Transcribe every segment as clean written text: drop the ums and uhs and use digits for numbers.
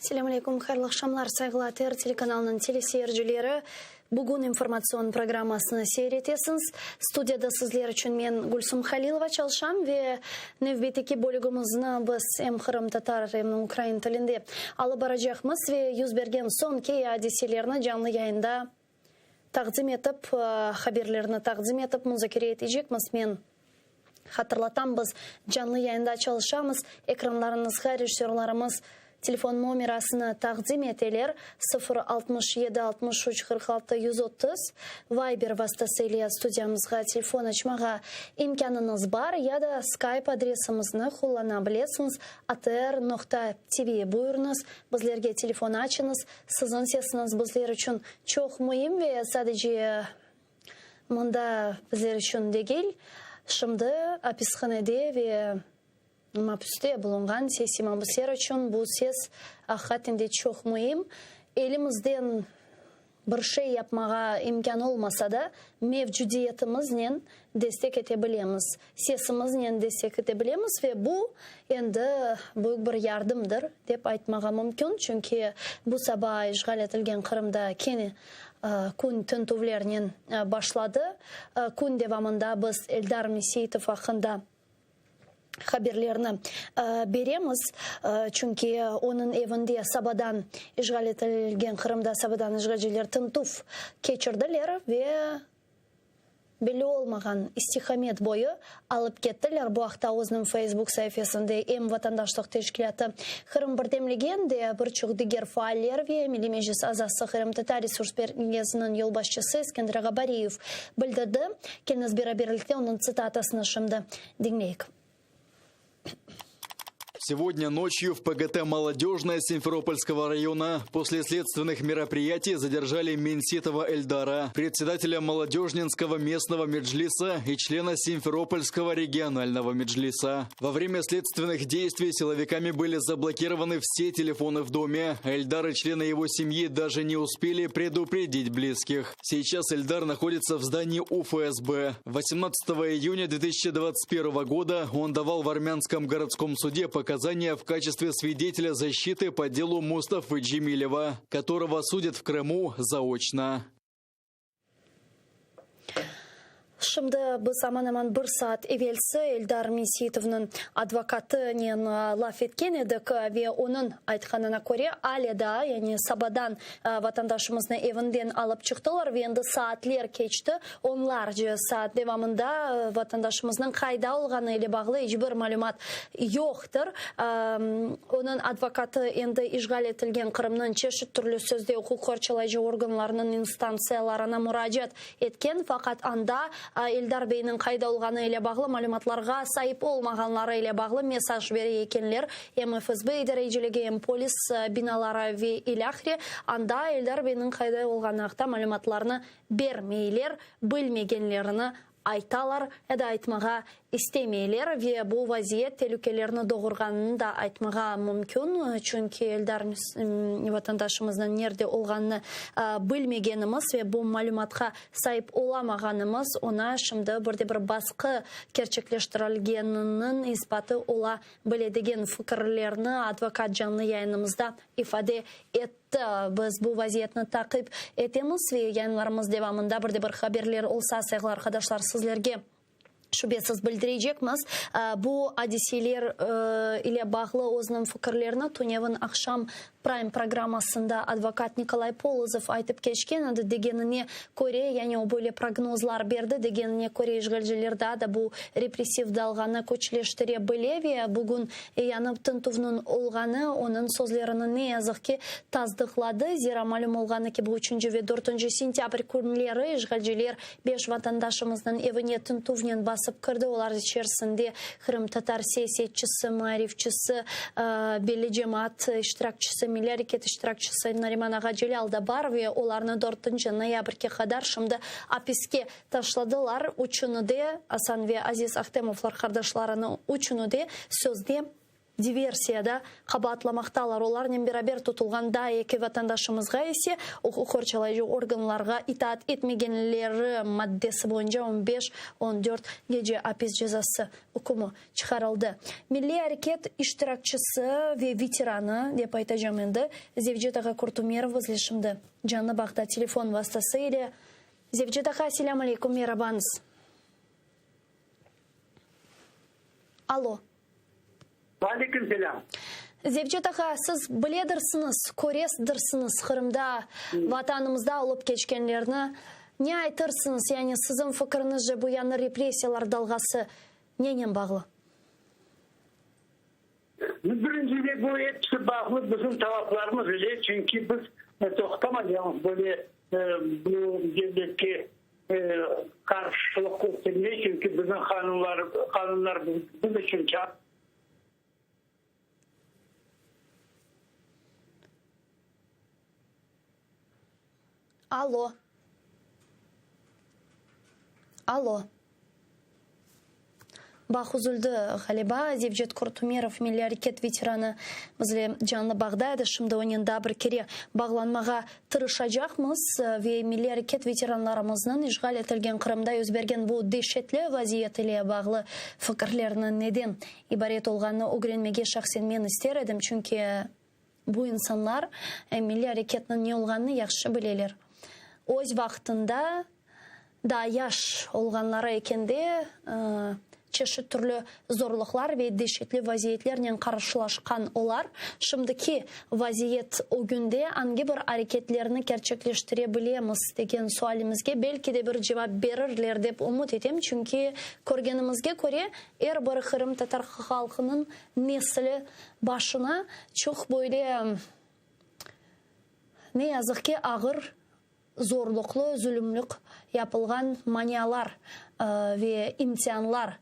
Selâm aleyküm, hayırlı aqşamlar, sayğılı ATR telekanalınıñ teleseyircileri. Bugün informatsion programmasını seyir etesiñiz. Studiyada sizler içün men, Gülsum Halilova, çalışam ve nevbetteki bölügimizni biz em qırımtatar, em ukrain tilinde alıp baracaqmız ve yüz bergen soñki adiselerni canlı yayında taqdim etip, haberlerni taqdim etip muzakere etecekmiz. Men hatırlatam, biz canlı yayında çalışamız, ekranlarıñızğa rejissörlarımız telefon nomerasını taqdim eteler, 0 67 63 46 130, Viber vastası ile studiyamızğa telefon açmağa imkânıñız bar ya da Skype adresimizni qullana bilesiñiz, atr noqta tv. Buyurıñız, bizlerge telefon açıñız, Siziñ sesiñiz bizler içün çoq müim ve sadece mında bizler içün degil, şimdi apishanede ve mapüste bulunğan siyasiy mabüsler içün bu ses aqiqaten de çoq müim. Elimizden bir şey yapmağa imkân olmasa da, mevcudiyetimiznen destek ete bilemiz, sesimiznen destek ete bilemiz ve bu endi büyük bir yardımdır, dep aytmağa mümkün, çünki bu saba işğal etilgen Qırımda kene kün tintüvlernen başladı. Kün devamında biz Eldar Miseitov aqqında haberlerni beremiz, çünki onıñ evinde sabadan işğal etilgen Qırımda sabadan işğalciler tintüv keçirdiler ve belli olmağan istiqamet boyu alıp kettiler. Bu aqta özüniñ Facebook saifesinde em vatandaşlıq teşkilâtı Qırım birdemligi, em de bir çoq diger faaller ve Milliy Meclis azası Qırımtatar resurs merkeziniñ yolbaşçısı Eskender Ağabariyev bildirdi. Keliñiz beraberlikte onıñ tsitatasını şimdi diñleyik. Сегодня ночью в ПГТ «Молодежная» Симферопольского района после следственных мероприятий задержали Менситова Эльдара, председателя Молодежнинского местного меджлиса и члена Симферопольского регионального меджлиса. Во время следственных действий силовиками были заблокированы все телефоны в доме. Эльдар и члены его семьи даже не успели предупредить близких. Сейчас Эльдар находится в здании УФСБ. 18 июня 2021 года он давал в Армянском городском суде показания в качестве свидетеля защиты по делу Мустафы Джемилева, которого судят в Крыму заочно. Şimdi biz aman-aman bir saat evelsi Eldar Menseitovnıñ advokatınen laf etken edik ve onıñ aytqanına köre, ale daa, yani sabadan vatandaşımıznı evinden alıp çıqtılar ve endi saatler keçti, onlarca saat devamında vatandaşımıznıñ qayda olğanı ile bağlı iç bir malümat yoqtır. Onıñ advokatı endi işğal etilgen Qırımnıñ çeşit türlü sözde uquq qorçalayıcı organlarınıñ instantsiyalarına muracaat etken, faqat anda Eldar beyniñ qayda olğanı ile bağlı malümatlarğa saip olmağanları ile bağlı mesaj bere ekenler, em FSB idareciligi, em polis binaları ve ilâhre, anda Eldar beyniñ qayda olğanı aqta malümatlarnı bermeyler, bilmegenlerini aytalar ya da aytmağa istemeyler ve bu vaziyet telükelerni doğurğanını da aytmağa mümkün, çünki Eldar vatandaşımıznıñ nerde olğanını bilmegenimiz ve bu malümatqa saip olamağanımız oña şimdi bir de bir basqı kerçekleştirilgeniniñ isbatı ola bile degen fikirlerni advokat canlı yayınımızda ifade etti. Biz bu vaziyetni taqip etemiz ve yayınlarımız devamında bir de bir haberler olsa, sayğılı arqadaşlar, sizlerge şübesiz bildirecekmiz. Bu adiseler ile bağlı özüniñ fikirlerini tünevin aqşam Prime programmasında advokat Nikolay Polozov aytıp keçken edi, degenine köre, yani o böyle prognozlar berdi, degenine köre, işğalciler daa da bu repressiv dalğanı küçleştire bile ve bugün yañı tintüvniñ olğanı onıñ sözlerini ne yazıq ki tasdıqladı, zira malüm olğanı kibi üçünci ve dörtünci sentâbr künleri işğalciler Beş vatandaşımıznıñ evine tintüvnen basıp kirdi, olar içerisinde qırımtatar siyasetçisi, maarifçisi, belli cemaat iştirakçisi, milliy areket iştirakçisi Nariman ağa Celâl da bar ve olarnı dörtünci noyabrge qadar şimdi apiske taşladılar. Üçüni de, Asan ve Aziz Ahtemovlar qardaşlarını üçüni de sözde. Diversiyada qabaatlamaqtalar. Olarnen beraber tutulğan daa eki vatandaşımızğa ise uquq qorçalayıcı organlarğa itaat etmegenleri maddesi boyunca on beş, on dört gece apis cezası ükmü çıqarıldı. Milliy areket iştirakçisi ve veteranı, dep aytacam endi, Zevcet ağa Kurtumerov bizle şimdi canlı bağda telefon vastası ile. Zevcet ağa, selâm aleyküm, merabañız. Alo. Aleyküm selâm. Zevcet ağa, siz biledirsiñiz, köresdirsiñiz Qırımda, Vatanımızda olıp keçkenlerni. Ne aytırsıñız, yani siziñ fikiriñizce bu yañı repressiyalar dalğası nenen bağlı? Birincide bu episi bağlı bizim talaplarımız ile, çünki biz toqtamaycamız böyle bu devletke qarşılıq köstermege, çünki bizim qanunlar, qanunlar biz içün Alo. Alo. Bağ üzüldi, ğaliba. Zevcet Kurtumerov, milliy areket veteranı, bizle canlı bağda edi. Şimdi onen daa bir kere bağlanmağa tırışacaqmız ve milliy areket veteranlarımıznıñ işğal etilgen Qırımda yüz bergen bu deşetli vaziyet ile bağlı fikirlerini neden ibaret olğanını ögrenmege şahsen men ister edim, çünki Bu insanlar milliy areketniñ ne olğanını yahşı bileler. Öz vaqtında, daa yaş olğanları ekende, çeşit türlü zorluqlar ve deşetli vaziyetlernen qarşılaşqan olar, şimdiki vaziyet ögünde angi bir areketlerni kerçekleştire bilemiz degen sualimizge belki de bir cevap berirler dep ümüt etem, çünki körgenimizge köre, er bir qırımtatar halqınıñ nesli başına çoq böyle, ne yazıq ki, ağır, zorluqlı, zulümlük yapılğan manialar ve imtianlar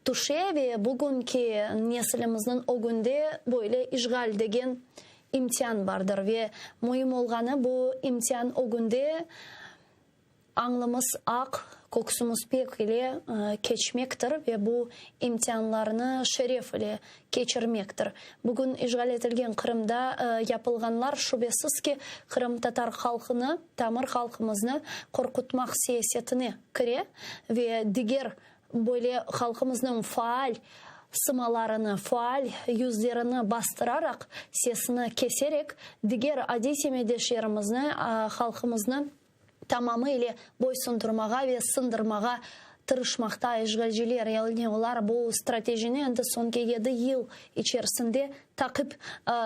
tüşe ve bugünki nesilimizniñ ögünde böyle işğal degen imtian bardır. Ve müim olğanı, bu imtian ögünde Añlımız aq, köksümiz pek ile keçmektir ve bu imtianlarnı şeref ile keçirmektir. Bugün işğal etilgen Qırımda yapılğanlar, şübesiz ki, qırımtatar halqını, tamır halqımıznı qorqutmaq siyasetine kire ve diger böyle halqımıznıñ faal sımalarını, faal yüzlerini bastıraraq, sesini keserek, diger adiy semetdeşlerimizni, halqımıznı tamamı ile boysundırmağa ve sındırmağa tırışmaqta işğalciler, yani olar bu stratejini endi soñki yedi yıl içerisinde taqip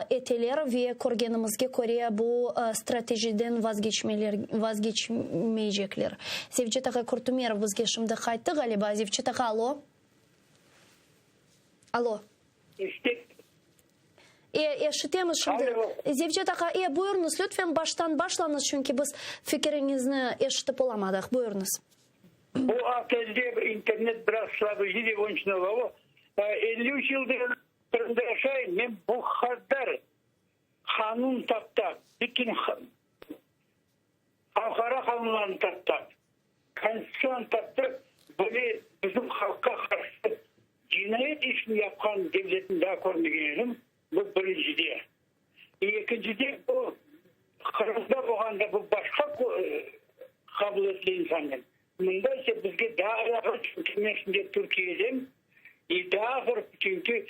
eteler ve körgenimizge köre bu stratejiden vazgeçmeycekler. Zevcet ağa Kurtumerov bizge şimdi qayttı ğaliba. Zevcet ağa, alo. Alo. E, eşitemiz şimdi. Alo. Zevcet ağa, e, buyurıñız, lütfen baştan başlañız, çünki biz fikiriñizni eşitip olamadıq. Buyurıñız. Bu otelde internet biraz slabıy dep onıñ içün ola. 53 yıldır Qırımda yaşayım, men bu qadar qanun taptap, bütün halqara qanunlarnı taptap, Konstitutsiyanı taptap, böyle bizim halqqa qarşı Cinayet işini yapqan devletni daa körmegen edim, bu birincide. Ekincide, bu Qırımda bolğanda bu başqa qabul etile insannen. Mında ise bizge daa ağır, çünki men şimdi Türkiyedem, e daa ağır, çünki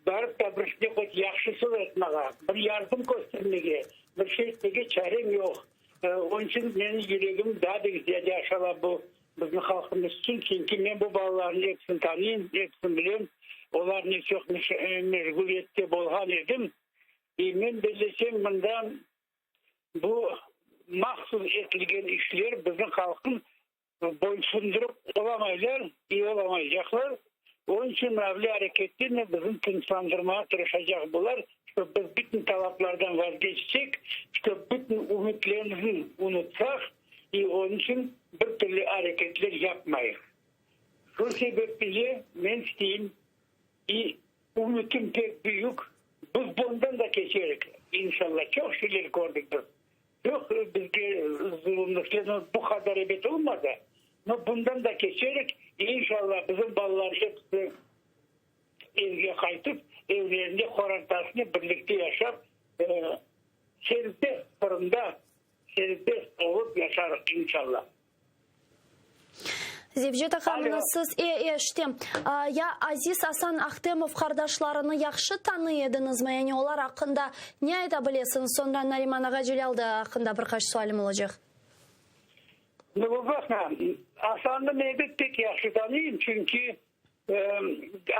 barıp da bir ne qot yahşı söz aytmağa, bir yardım köstermege, bir şey etmege çarem yoq. Onıñ içün menim yüregim daa da ziyade aşala bu Bizni halqımız içün, çünki men bu balalarnıñ episini tanıyım, episini bilem, olarnen çoq meşğuliyette bolğan edim. E, men bellesem, mında bu mahsus etilgen işler bizni halqnı boysundırıp olamaylar i olamaycaqlar. Onıñ içün mavli areketlernen bizni tınçlandırmağa tırışacaq bular, ştob biz bütün talaplardan vazgeçsek, ştob bütün ümütlerimizni unutsaq, i onıñ içün bir türlü areketler yapmayıq. Şu sebep ile men isteyim, i ümütim pek büyük, biz bundan da keçerik, inşallah. Çoq şeyler kördik biz, çoq bizge zulumlıqlar, bu qadar ebet olmadı, no bundan da keçerik, i inşallah bizim balalar episi evge qaytıp. evlerinde qorantasınen birlikte yaşap, serbest Qırımda serbest olıp yaşarıq, inşallah. Zevcet ağa, mına siz, e, eşitem. Ya Aziz Asan Ahtemov qardaşlarını yahşı tanıy ediñizmi? Yani olar aqqında ne ayta bilesiñiz? Soñra Nariman ağa Celâl da aqqında bir qaç sualim olacaq. Baqma, Asannı men ebet pek yahşı tanıyım, çünki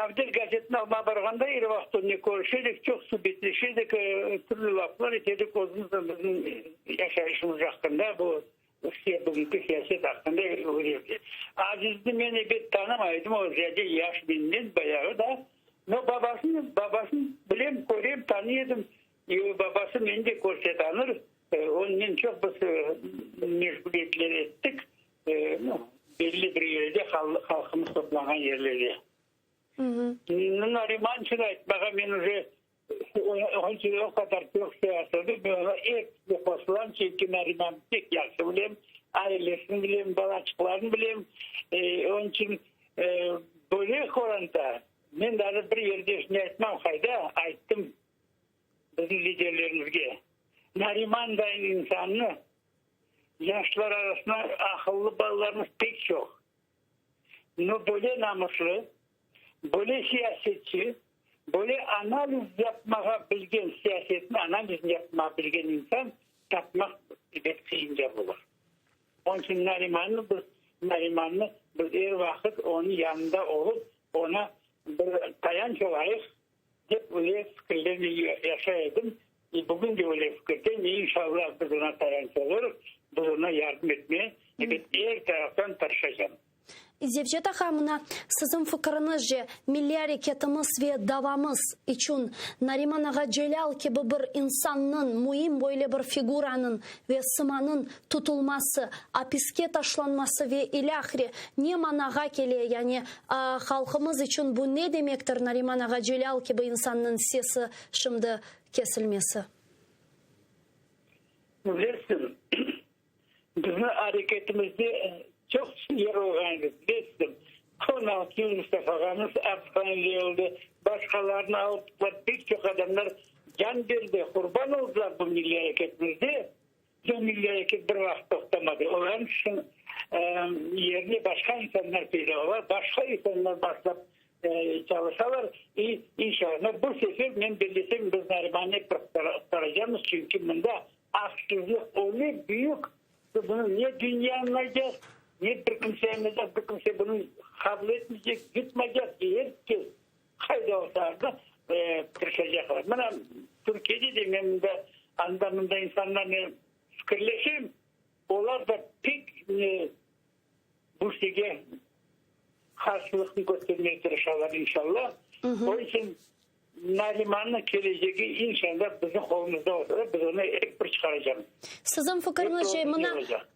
Avdet gazetini almağa barğanda er vaqıt onınen körüşe edik, çoq subetleşe edik, türlü laflar ete edik, özümüz de bizim yaşayışımız aqqında, bu bugünki siyaset aqqında öyle. Azizni men ebet tanımay edim, o ziyade yaş menden bayağı da, no babasını, babasını bilem, körem, tanıy edim, babası meni de körse tanır, Onnen çoq biz meşğuliyetler ettik, belli bir yerde, halqımız toplanğan yerlerde. Nariman içün aytmağa men uje onıñ içün o qadar çoq şey açıldı, men oña episine qoşulam, çünki Narimannı pek yahşı bilem, ailesini bilem, balaçıqlarını bilem. Onıñ içün böyle qoranta, men daa bir yerde şunı aytmam, qayda ayttım, Bizim liderlerimizge Narimanday insannı, yaşlar arasında aqıllı balalarımız pek çoq, no böyle namuslı, böyle siyasetçi, böyle analiz yapmağa bilgen, siyasetni analizini yapmağa bilgen insan tapmaq ebet qıyınca olur. Onıñ içün Narimannı biz, Narimannı biz er vaqıt onıñ yanında olıp, oña bir tayanç olayıq. Dep öyle fikirlernen yaşay edim. Bugün de öyle fikirdeyim. İnşallah biz oña tayanç olurıq, biz oña yardım etmeye, ebet, er taraftan tırışacam. Zevcet ağa, mına siziñ fikiriñizce, milliy areketimiz ve davamız içün Nariman ağa Celâl kibi bir insannıñ, müim böyle bir figuranıñ ve sımanıñ tutulması, apiske taşlanması ve ilâhre ne manağa kele, yani halqımız içün bu ne demektir, Nariman ağa Celâl kibi insannıñ sesi şimdi kesilmesi? Bilesiñ, bizni areketimizde çoq yer olğan edi, bilesiñ, 16 yıl Mustafa ağamız apishanede oldı, başqalarını alıp tuttılar, pek çoq adamlar can berdi, qurban oldılar bu milliy areketimizde. Bu milliy areket bir vaqıt toqtamadı. Olarnıñ içün yerine başqa insanlar peyda ola, başqa insanlar başlap çalışalar. İ, inşallah, bu sefer men bellesem, biz Narimanı ep bir qurtaracamız, çünki mında aqsızlıq öyle büyük, bunı ne dünya añlaycaq, ne bir kimse añlaycaq, bir kimse bunı qabul etmeycek, yutmaycaq, er kes Qayda olsa da tırışacaqlar. Mına Türkiyede de men mında anda-mında insanlarnen fikirleşem, olar da pek bu şeyge qarşılıqnı köstermege tırışalar inşallah. Onıñ içün Narimannıñ kelecegi inşallah bizim qolumızda olsa da biz onı ep bir çıqaracamız. Siziñ fikiriñizce, mına,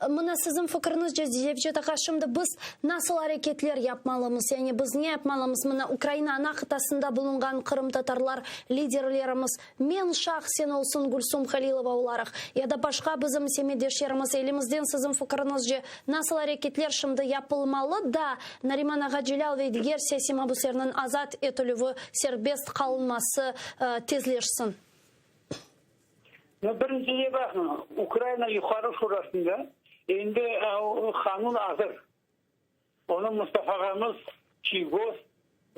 mına siziñ fikiriñizce, Zevcet ağa, şimdi biz nasıl areketler yapmalımız, yani biz ne yapmalımız, mına Ukraina ana qıtasında bulunğan qırımtatarlar liderlerimiz, men şahsen olsun Gülsum Halilova olaraq, ya da başqa bizim semetdeşlerimiz, elimizden siziñ fikiriñizce nasıl areketler şimdi yapılmalı da Nariman ağa Celâl ve diger siyasiy mabüslerniñ azat etilüvi, serbest qalınması tezleşsin? No, birincide baqıñ, Ukraina Yuqarı Şurasında endi qanun azır. Onı Mustafa ağamız, Çiygoz,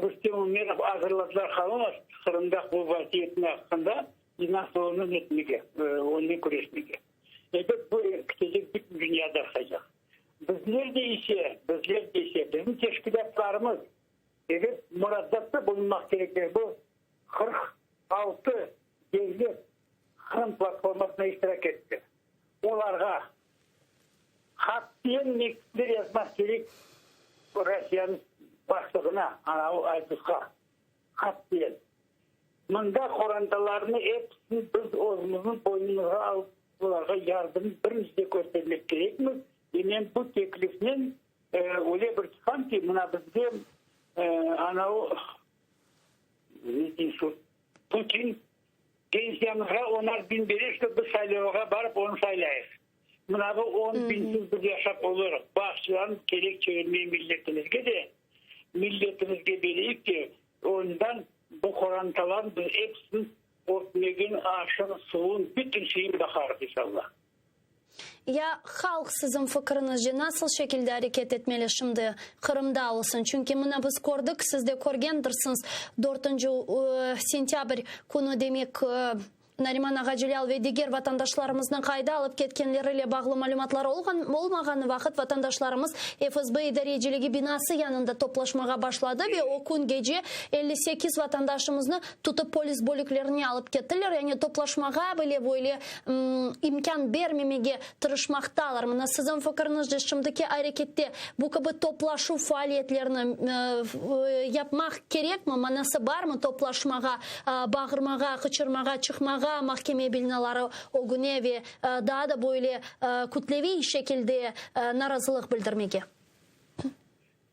Rustem Umerov azırladılar qanun Qırımda bu vaziyetniñ aqqında nasıl onı netmege, onnen küreşmege. Ebet, bu ketecek bütün dünya darqaycaq. Bizler de ise, bizler de ise, bizim teşkilâtlarımız, ebet, muracaatta bulunmaq kerekler. Bu 46 devlet Qırım platformasında iştirak etti. Olarğa qatiyen mektüpler yazmaq kerek Rossiyanıñ başlığına, anavı Aydutqa. Qatiyen. Mında qorantalarnı episini biz özümizniñ boynumızğa alıp, olarğa yardım birinci köstermek kerekmiz. Ve men bu teklifnen öyle bir çıqam ki, mına bizge anavı ne deyim şu Putin pensiyamızğa onar biñ bere, şto biz saylavğa barıp onı saylayıq. Mına bu on biñsiz biz yaşap olurıq. Bu aqçalarnı kerek çevirmey milletimizge de, milletimizge bereyik de, ondan. Bu qorantaların biz episiniñ ötmegin, aşın, suvun, bütün şeyin baqarıq inşallah. Ya halq siziñ fikiriñizce nasıl şekilde areket etmeli şimdi Qırımda olsun? Çünki mına biz kördik, siz de körgendirsiñiz, dörtünci sentâbr künü demek Nariman Ağacelâl ve diger vatandaşlarımıznı qayda alıp ketkenleri ile bağlı malümatlar olmağanı vaqıt vatandaşlarımız FSB idareciligi binası yanında toplaşmağa başladı ve o kün gece 58 vatandaşımıznı tutıp polis bölüklerine alıp kettiler. Yani toplaşmağa bile böyle imkân bermemege tırışmaqtalar. Mına siziñ fikiriñizce şimdiki arekette bu kibi toplaşuv faaliyetlerini yapmaq kerekmi? Manası barmı toplaşmağa, bağırmağa, qıçırmağa, çıqmağa mahkeme binaları ögüne ve daa da böyle kütleviy şekilde narazılıq bildirmege?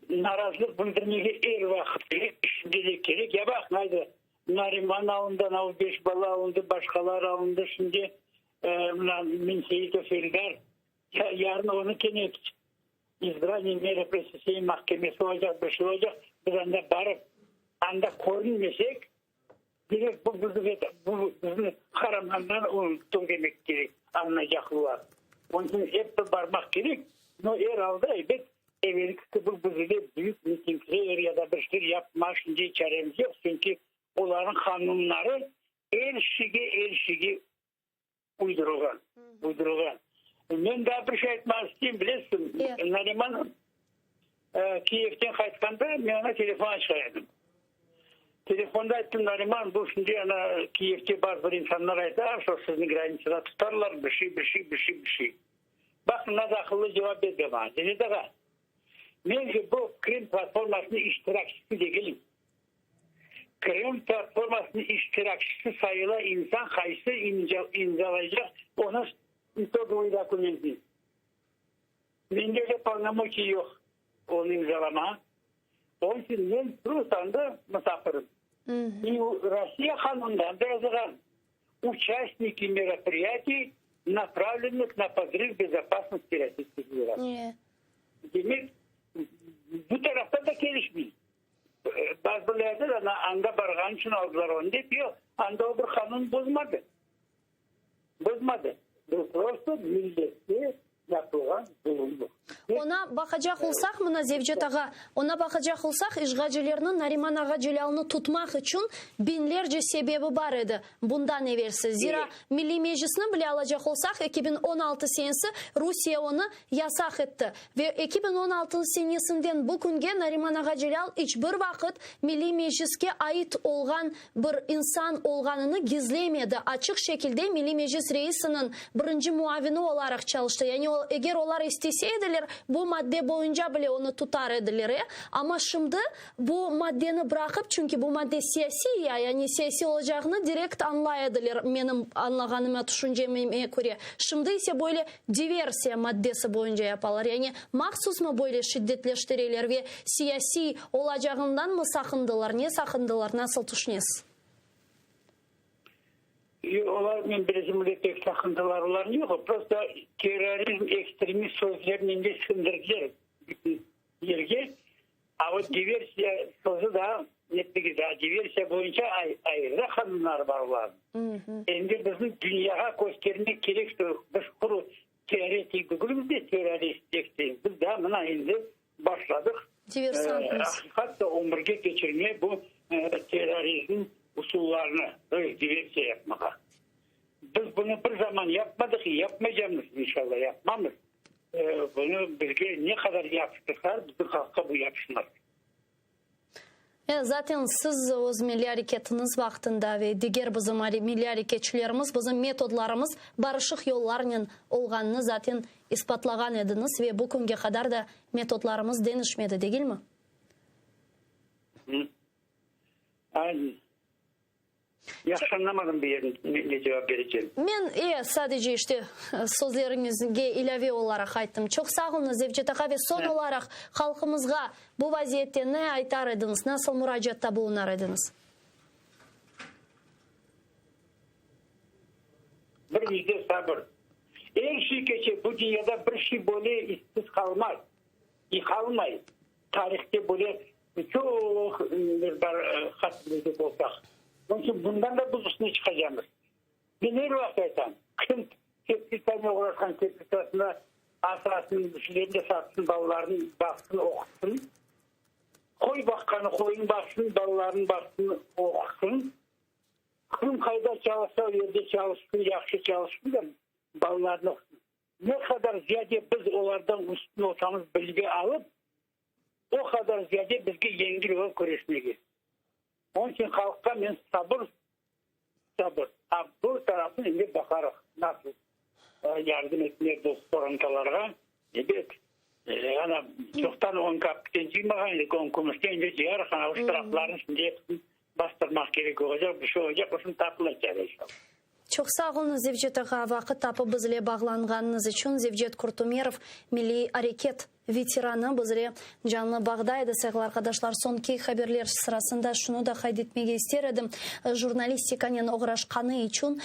Narazılıq bildirmege er vaqıt kerek, şimdi de kerek. Ya baq, ayda, Nariman alındı, anavı beş bala alındı, başqalar alındı. Şimdi mına Minseitov Eldar, yarın onı kene izbraniye mera presiseniya mahkemesi olacaq, bir şey olacaq. Biz anda barıp, anda körünmesek, demek bu bizni, bu bizni qaramandan unuttı demek kerek, añlaycaqlar. Onıñ içün ep bir barmaq kerek. No, er alda, ebet, Evelki kibi bizde büyük mitingler ya da bir şeyler yapma şimdi çaremiz yoq, çünki olarnıñ qanunları er şeyge, er şeyge uydurılğan, uydurılğan. Men daa bir şey aytmaq isteyim, bilesiñ, Nariman Kiyevden qaytqanda men oña telefon açqan edim. Telefonda ayttım, Nariman, bu şimdi ana Kiyevde bazı bir insanlar ayta, şo sizni granitsada tutarlar, bir şey, bir şey, bir şey, bir şey. Baq, naz aqıllı cevap berdi maña, Cemil ağa, men de bu Krım platformasınıñ iştirakçisi degilim. Krım platformasınıñ iştirakçisi sayıla insan qaysı imzalaycaq onıñ itogovıy dokumentini. Mende öyle polnomoçiy yoq onı imzalamağa. Onıñ içün men prosto anda musafirim. İ Rossiya qanunında anda yazılğan, Uçastniki meropriyatiy, napravlennıh na podrıv bezopasnosti Rossiyskoy Federatsiyi. Demek, bu tarafta da kelişmey. Bazı birler de anda barğanı içün aldılar onı dep, yoq, anda o bir qanun bozmadı. Bozmadı. Bu prosto milletke yapılğan zulumlıq. Oña baqacaq olsaq, mına, Zevcet ağa, oña baqacaq olsaq, işğalcilerniñ Nariman ağa Celâlnı tutmaq içün biñlerce sebebi bar edi bundan evelsi. Zira, Milliy Meclisni bile alacaq olsaq, 2016 senesi Rusiye onı yasaq etti. Ve 2016 senesinden bu künge Nariman ağa Celâl iç bir vaqıt Milliy Mecliske ait olğan bir insan olğanını gizlemedi, açıq şekilde Milliy Meclis reisiniñ birinci muavini olaraq çalıştı. Yani eger olar istese ediler, bu madde boyunca bile onı tutar ediler, e. Amma şimdi bu maddeni bıraqıp, çünki bu madde siyasiy ya, yani siyasiy olacağını direkt añlay ediler, menim añlağanıma, tüşüncemime köre. Şimdi ise böyle diversiya maddesi boyunca yapalar. Yani mahsusmı böyle şiddetleştireler ve siyasiy olacağındanmı saqındılar, ne saqındılar, nasıl tüşünesiz? Yoq, olar, men bilesem, öyle pek saqındılar, olarnıñ yoq. Prosto terrorizm, ekstremist sözlerini endi siñdirdiler bütün yerge. A vot diversiya sözü daa netmege, daa diversiya boyunca ayrı qanunları bar olarnıñ. Endi bizni dünyağa köstermek kerek, şto biz quru teoretik degilmiz de, terrorist, ekstremist, biz daa mına endi başladıq. Diversantmız. Aqiqat da ömürge keçirme bu terrorizm usullarını, to est diversiya yapmağa. Biz bunı bir zaman yapmadıq, yapmaycamız, inşallah, yapmamız. Bunı bizge ne qadar yapıştırsalar, bizim halqqa bu yapışmaz. E, zaten siz öz milliy areketiñiz vaqtında ve diger bizim milliy areketçilerimiz bizim metodlarımız barışıq yollarnen olğanını zaten ispatlağan ediñiz ve bu künge qadar da metodlarımız deñişmedi, degilmi? Aynı. Yahşı añlamadım bu yerin ne cevap berecegim. Men, e, sadece işte sözleriñizge ilâve olaraq ayttım. Çoq sağ oluñız, Zevcet ağa, ve soñ olaraq halqımızğa bu vaziyette ne aytar ediñiz, nasıl muracaatta bulunar ediñiz? Bir yüzde sabır. Er şey keçe, bu dünyada bir şey böyle izsiz qalmaz. İ qalmay. Tarihte böyle. Çoq neler bar qatımızda bolsaq. Onıñ içün bundan da biz üstüne çıqacamız. Men er vaqıt aytam, kim teplitsanen oğraşqan teplitsasında asrasın, bir de satsın, balalarını baqsın, oqutsın. Qoy baqqanı qoyun baqsın, balalarını baqsın, oqutsın. Kim qayda çalışsa, o yerde çalışsın, yahşı çalışsın da, balalarını oqutsın. Ne qadar ziyade biz olardan üstün olsamız, bilgi alıp, o qadar ziyade bizge yengil ola küreşmege. Onıñ içün halqqa men sabır, sabır. A bu tarafını endi baqarıq, nasıl yardım etmek bu qorantalarğa. Ebet, ana, çoqtan on kapikten cıymağan edik, on kümüşten, endi cıyarıq, ana, o ştraflarnı şimdi episini bastırmaq kerek olacaq, bir şey olacaq, o şimdi tapılacaq, inşallah. Çoq sağ oluñız, Zevcet ağa, vaqıt tapıp bizle bağlanğanıñız içün. Zevcet Kurtumerov, milliy areket veteranı, bizle canlı bağda edi. Sayğılı arqadaşlar, soñki haberler sırasında şunı da qayd etmege ister edim, jurnalistikanen oğraşqanı içün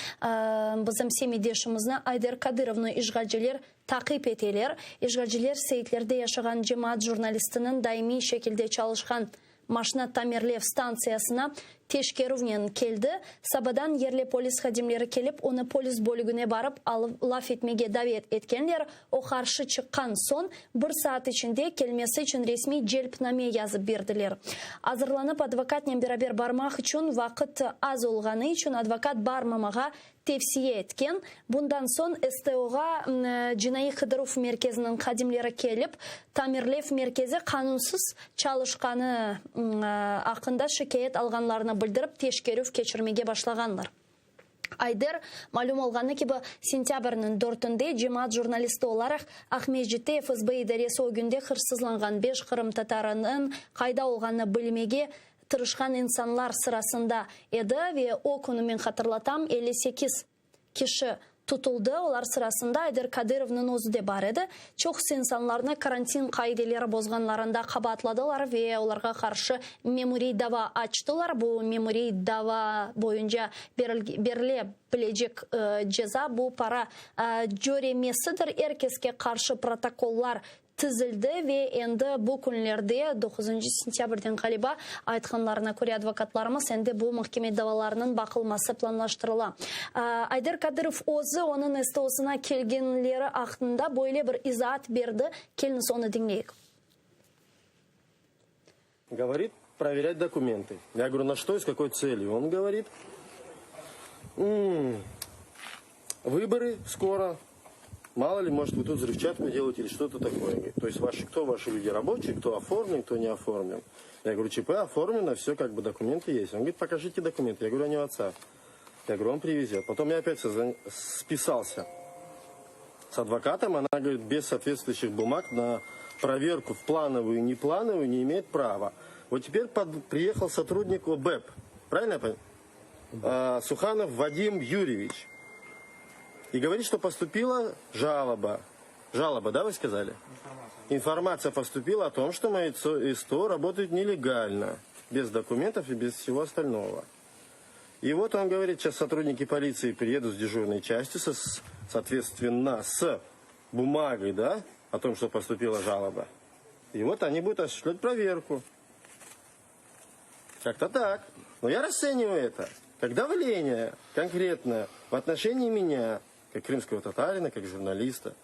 bizim semetdeşimizni Ayder Kadırovnı işğalciler taqip eteler. İşğalciler Seitlerde yaşağan cemaat jurnalistiniñ daimiy şekilde çalışqan Maşna tamirlev stantsiyasına teşkerüvnen keldi. Sabadan yerli polis hadimleri kelip, onı polis bölügine barıp laf etmege davet etkenler. O qarşı çıqqan soñ, bir saat içinde kelmesi içün resmiy celpname yazıp berdiler. Azırlanıp advokatnen beraber barmaq içün vaqıt az olğanı içün advokat barmamağa tevsiye etken. Bundan soñ STOğa Cinaiy qıdıruv merkeziniñ hadimleri kelip, tamirlev merkezi qanunsız çalışqanı aqqında şikâyet alğanlarını bildirip, teşkerüv keçirmege başlağanlar. Ayder, malüm olğanı kibi, sentâbrniñ dörtünde cemaat jurnalisti olaraq Aqmescitte FSB idaresi ögünde hırsızlanğan beş qırımtatarınıñ qayda olğanını bilmege tırışqan insanlar sırasında edi ve o künü, men hatırlatam, 58 kişi tutuldı, olar sırasında Ayder Kadırovnıñ özü de bar edi. Çoqusı insanlarnı karantin qaideleri bozğanlarında qabaatladılar ve olarğa qarşı memuriy dava açtılar. Bu memuriy dava boyunca berile bilecek ceza, bu para cöremesidir. Er keske qarşı protokollar tizildi ve endi bu künlerde, doquzıncı sentâbrden ğaliba, aytqanlarına köre advokatlarımız, endi bu mahkeme davalarınıñ baqılması planlaştırıla. Ayder Kadırov özü onıñ STOsına kelgenleri aqqında böyle bir izaat berdi, keliñiz onı diñleyik. Govorit, proverять dokumenty. Ya govorю, na što i s kakoy tselью? On govorit, vıborı skoro, malo li, может, vı tut vzrıvçatku delayte ili što-to takoye. To est vaşı, kto vaşı lüdi raboçiye, kto oformlen, kto ne oformlen. Ya govorю, ÇP oformleno, vse kak bı dokumenty est. On govorit, pokažite dokumenty. Ya govorю, oni u otca. Ya govorю, on privezet. Potom ya opât spisalsâ s advokatom, ona govorit, bez sootvetstvuющих bumag na proverku v planovuyu i neplanovuyu ne imeet prava. Vot teper priehal sotrudnik OBEP, pravilno ya ponimayu? Suhanov Vadim Yuryeviç. I govorit, çto postupila jaloba, jaloba, da, vı skazali? Informatsiya postupila o tom, çto moe STO rabotaet nelegalno, bez dokumentov i bez vsego ostalnogo. И вот он говорит, сейчас сотрудники полиции приедут с дежурной части, со, соответственно, с бумагой, да, о том, что поступила жалоба. И вот они будут осуществлять проверку. Как-то так. Но я расцениваю это как давление конкретное в отношении меня, как крымского татарина, как журналиста.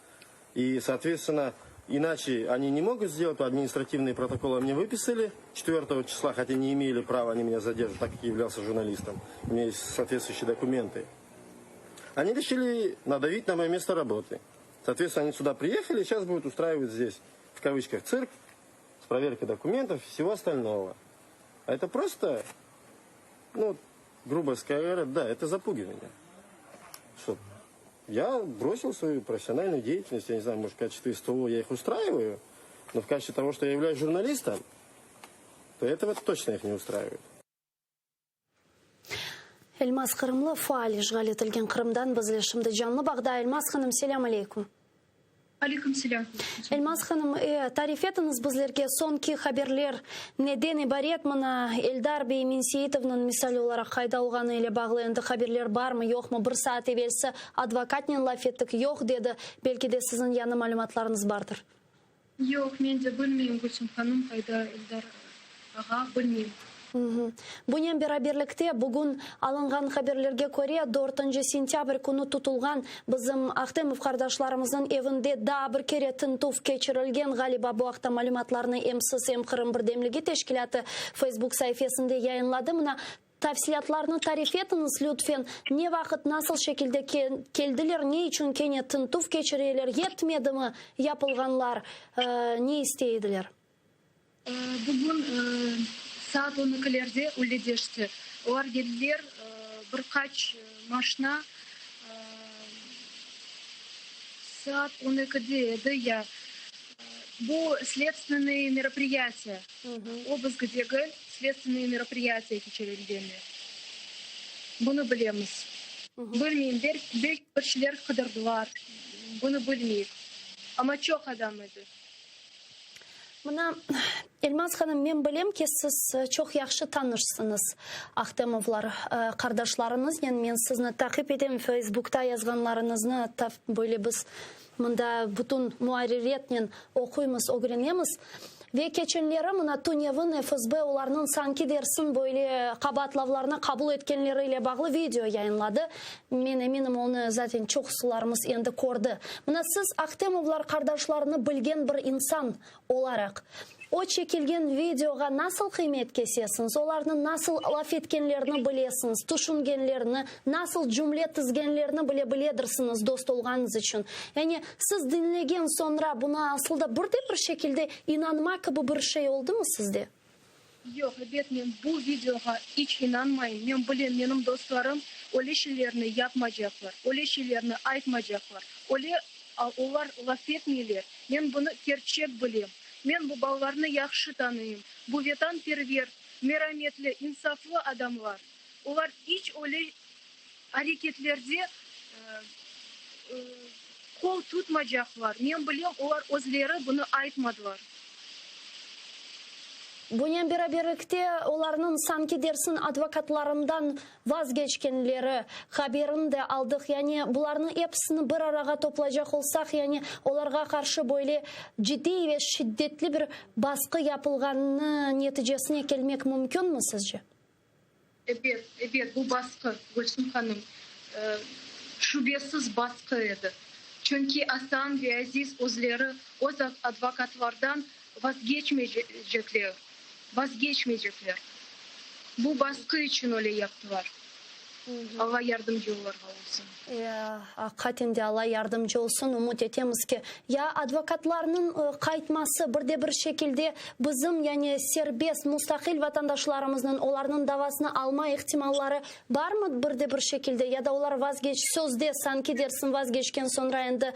И, соответственно, иначе они не могут сделать, административные протоколы мне выписали 4 числа, хотя не имели права они меня задерживать, так как я являлся журналистом. У меня есть соответствующие документы. Они решили надавить на мое место работы. Соответственно, они сюда приехали, сейчас будут устраивать здесь, в кавычках, цирк с проверкой документов и всего остального. А это просто, ну, грубо говоря, да, это запугивание. Что я бросил свою профессиональную деятельность, я не знаю, может, в качестве СТО я их устраиваю, но в качестве того, что я являюсь журналистом, то этого точно их не устраивает. Elmaz Qırımlı, faal, işğal etilgen Qırımdan bizle şimdi canlı bağda. Elmaz hanım, selâm aleyküm. Aleyküm selâm. Elmaz hanım, tarif etiñiz bizlerge soñki haberler neden ibaret? Mına, Eldar bey Menseitovnıñ misal olaraq qayda olğanı ile bağlı endi haberler barmı, yoqmı? Bir saat evelsi advokatnen laf ettik, yoq dedi. Belki de siziñ yañı malümatlarıñız bardır. Yoq, men de bilmeyim, Gülsüm hanım, qayda Eldar. Ağa, bilmeyim. Bunen beraberlikte, bugün alınğan haberlerge köre, dörtünci sentâbr künü tutulğan bizim Ahtemov qardaşlarımıznıñ evinde daa bir kere tintüv keçirilgen, ğaliba. Bu aqta malümatlarnı em siz, em Qırım birdemligi teşkilâtı Facebook saifesinde yayınladı. Mına, tafsilâtlarnı tarif etiñiz, lütfen, ne vaqıt, nasıl şekilde keldiler, ne içün kene tintüv keçireler, yetmedimi yapılğanlar, ne istey ediler? Bugün saat on ekilerde üledeşti. Olar geldiler, bir qaç maşna, saat on ekide edi ya. Bu sledstvennoye meropriyatiye, obısk degil, sledstvennoye meropriyatiye keçirilgeni. Bunı bilemiz. Bilmeyim, belki bir şeyler qıdırdılar, bunı bilmeyik. Amma çoq adam edi. Mına, Elmaz hanım, men bilem ki, siz çoq yahşı tanışsıñız Ahtemovlar qardaşlarıñıznen. Men sizni taqip etem, Feysbukta yazğanlarıñıznı böyle biz mında bütün muarririyetnen oquymız, ögrenemiz. Ve keçenleri mına tünevin FSB olarnıñ sanki dersin böyle qabaatlavlarnı qabul etkenleri ile bağlı video yayınladı. Men eminim, onı zaten çoqusılarımız endi kördi. Mına siz Ahtemovlar qardaşlarını bilgen bir insan olaraq, o çekilgen videoğa nasıl qıymet kesesiñiz, olarnıñ nasıl laf etkenlerini bilesiñiz, tüşüngenlerini, nasıl cümle tizgenlerini bile biledirsiñiz dost olğanıñız içün. Yani siz diñlegen soñra buna asıl da bir de bir şekilde inanma kibi bir şey oldumı sizde? Yoq, ebet, men bu videoğa iç inanmayım. Men bilem, menim dostlarım öyle şeylerni yapmacaqlar, öyle şeylerni aytmacaqlar, öyle olar laf etmeyler. Men bunı kerçek bilem. Men bu balalarnı yahşı tanıyım. Bu vetanperver, merametli, insaflı adamlar. Olar iç öyle areketlerde qol tutmacaqlar. Men bilem, olar özleri bunı aytmadılar. Bunen beraberlikte, olarnıñ sanki dersin advokatlarından vazgeçkenleri haberini de aldıq. Yani bularnıñ episini bir arağa toplaycaq olsaq, yani olarğa qarşı böyle ciddiy ve şiddetli bir basqı yapılğanını neticesine kelmek mümkünmi sizce? Ebet, ebet, bu basqı, Gülsüm hanım, şübesiz basqı edi. Çünki Asan ve Aziz özleri öz advokatlardan vazgeçmeycekler, vazgeçmeycekler. Bu basqı içün öyle yaptılar. Alla yardımcı olarğa olsun. Aqiqaten de Alla yardımcı olsun. Ümüt etemiz ki, ya advokatlarnıñ qaytması bir de bir şekilde bizim, yani serbest, mustaqil vatandaşlarımıznıñ olarnıñ davasını alma ihtimalları barmı bir de bir şekilde, ya da olar vazgeç, sözde sanki dersin vazgeçken soñra endi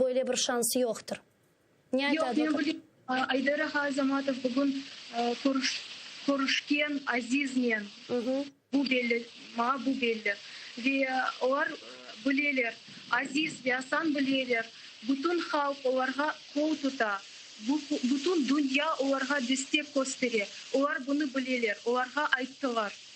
böyle bir şans yoqtır? Ne ayta Yoq, men advokat? bilem, Ayder ağa Azamatov bugün körüşken Aziznen. Bu belli, maña bu belli. Ve olar bileler, Aziz ve Asan bileler, bütün halq olarğa qol tuta, bütün dünya olarğa destek köstere. Olar bunı bileler, olarğa ayttılar.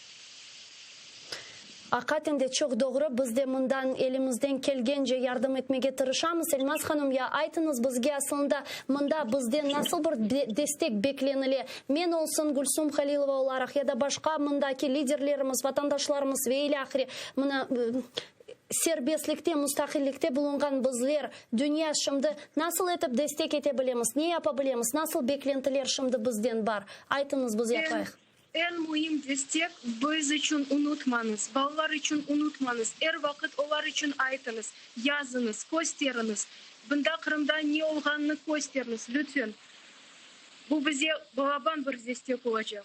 Aqiqaten de çoq doğru, biz de mından elimizden kelgence yardım etmege tırışamız. Elmaz hanım, ya aytıñız bizge aslında mında bizden nasıl bir destek beklenile? Men olsun, Gülsum Halilova olaraq ya da başqa mındaki liderlerimiz, vatandaşlarımız ve ilâhre, mına, serbestlikte, mustaqillikte bulunğan bizler, dünya şimdi nasıl etip destek ete bilemiz, ne yapa bilemiz, nasıl beklentiler şimdi bizden bar? Aytıñız, biz yapayıq. Eñ müim destek, biz içün unutmañız, balalar içün unutmañız, er vaqıt olar içün aytıñız, yazıñız, kösteriñiz, bunda Qırımda ne olğanını kösteriñiz, lütfen. Bu bize balaban bir destek olacaq.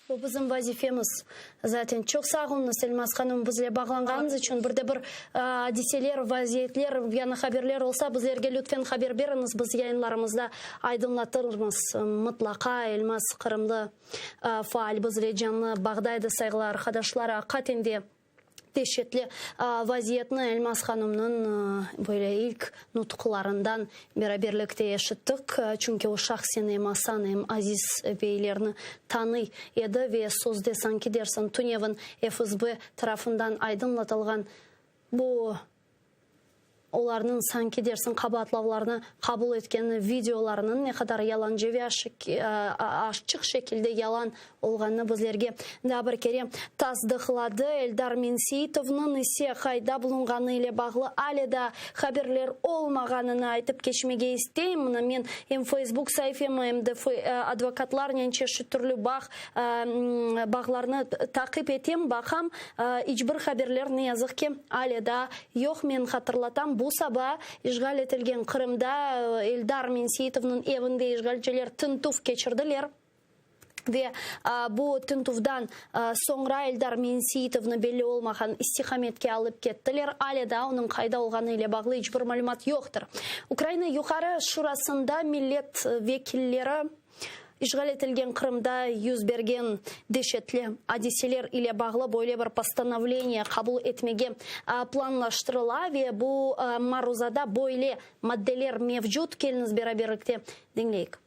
Bu bizim vazifemiz zaten. Çoq sağ oluñız, Elmaz hanım, bizle bağlanğanıñız içün. Bir de bir adiseler, vaziyetler, yañı haberler olsa, bizlerge lütfen haber beriñiz, biz yayınlarımızda aydınlatırmız mıtlaqa. Elmaz Qırımlı. Faal bizle canlı bağda edi, sayğılı arqadaşlar. Aqiqaten de deşetli vaziyetni Elmaz hanımnıñ böyle ilk nutqlarından beraberlikte eşittik. Çünki o şahsen em Asan, em Aziz beylerni tanıy edi ve sözde sanki dersin tünevin FSB tarafından aydınlatılğan bu. Olarnıñ sanki dersiñ qabaatlavlarnı qabul etken videolarınıñ ne qadar yalancı ve açıq şekilde yalan olğanını bizlerge daa bir kere tasdıqladı. Eldar Menseitovnıñ ise qayda bulunğanı ile bağlı ale daa haberler olmağanını aytıp keçmege isteyim. Mına men em Facebook saifemi, em de advokatlarnen çeşit türlü bağ bağlarnı taqip etem, baqam, iç bir haberler, ne yazıq ki, ale daa yoq. Men hatırlatam, bu saba işğal etilgen Qırımda Eldar Menseitovnıñ evinde işğalciler tintüv keçirdiler ve bu tintüvdan soñra Eldar Menseitovnı belli olmağan istiqametke alıp kettiler. Ale daa onıñ qayda olğanı ile bağlı iç bir malümat yoqtır. Ukraina Yuqarı Şurasında millet vekilleri İşğal etilgen Qırımda yüz bergen deşetli adiseler ile bağlı böyle bir postanovleniye qabul etmege planlaştırıla ve bu maruzada böyle maddeler mevcut. Keliñiz beraberlikte diñleyik.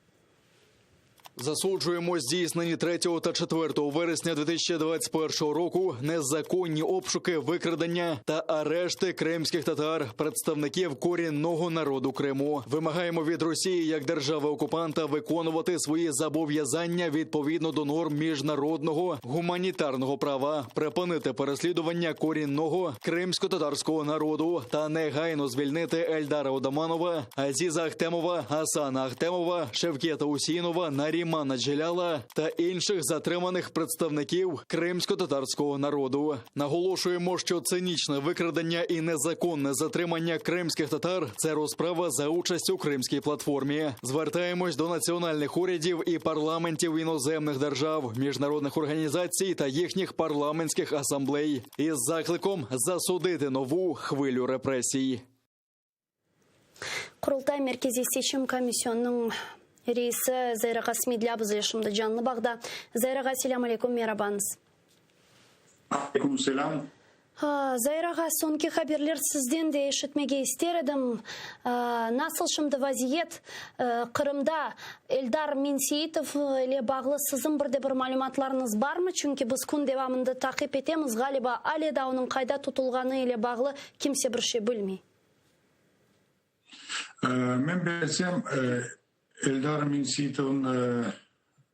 Засуджуємо здійснені 3 та 4 вересня 2021 року незаконні обшуки, викрадення та арешти кримських татар, представників корінного народу Криму. Вимагаємо від Росії як держави-окупанта виконувати свої зобов'язання відповідно до норм міжнародного гуманітарного права, припинити переслідування корінного кримсько-татарського народу та негайно звільнити Ельдара Одаманова, Азіза Ахтемова, Асана Ахтемова, Шевкета Усінова, Нарімана Джеляла та інших затриманих представників кримсько-татарського народу. Наголошуємо, що цинічне викрадення і незаконне затримання кримських татар – це розправа за участь у Кримській платформі. Звертаємось до національних урядів і парламентів іноземних держав, міжнародних організацій та їхніх парламентських асамблей із закликом засудити нову хвилю репресій. Qurultay Merkeziy seçim komisyonınıñ reisi Zair ağa Smedlâ bizle şimdi canlı bağda. Zair ağa, selâm aleyküm, merabañız. Aleyküm selâm. Zair ağa, soñki haberler sizden de eşitmege ister edim. Nasıl şimdi vaziyet Qırımda? Eldar Menseitov ile bağlı siziñ bir de bir malümatlarıñız barmı? Çünki biz kün devamında taqip etemiz, ğaliba, ale daa onıñ qayda tutulğanı ile bağlı kimse bir şey bilmey. Men bilsem, Eldar Menseitovnıñ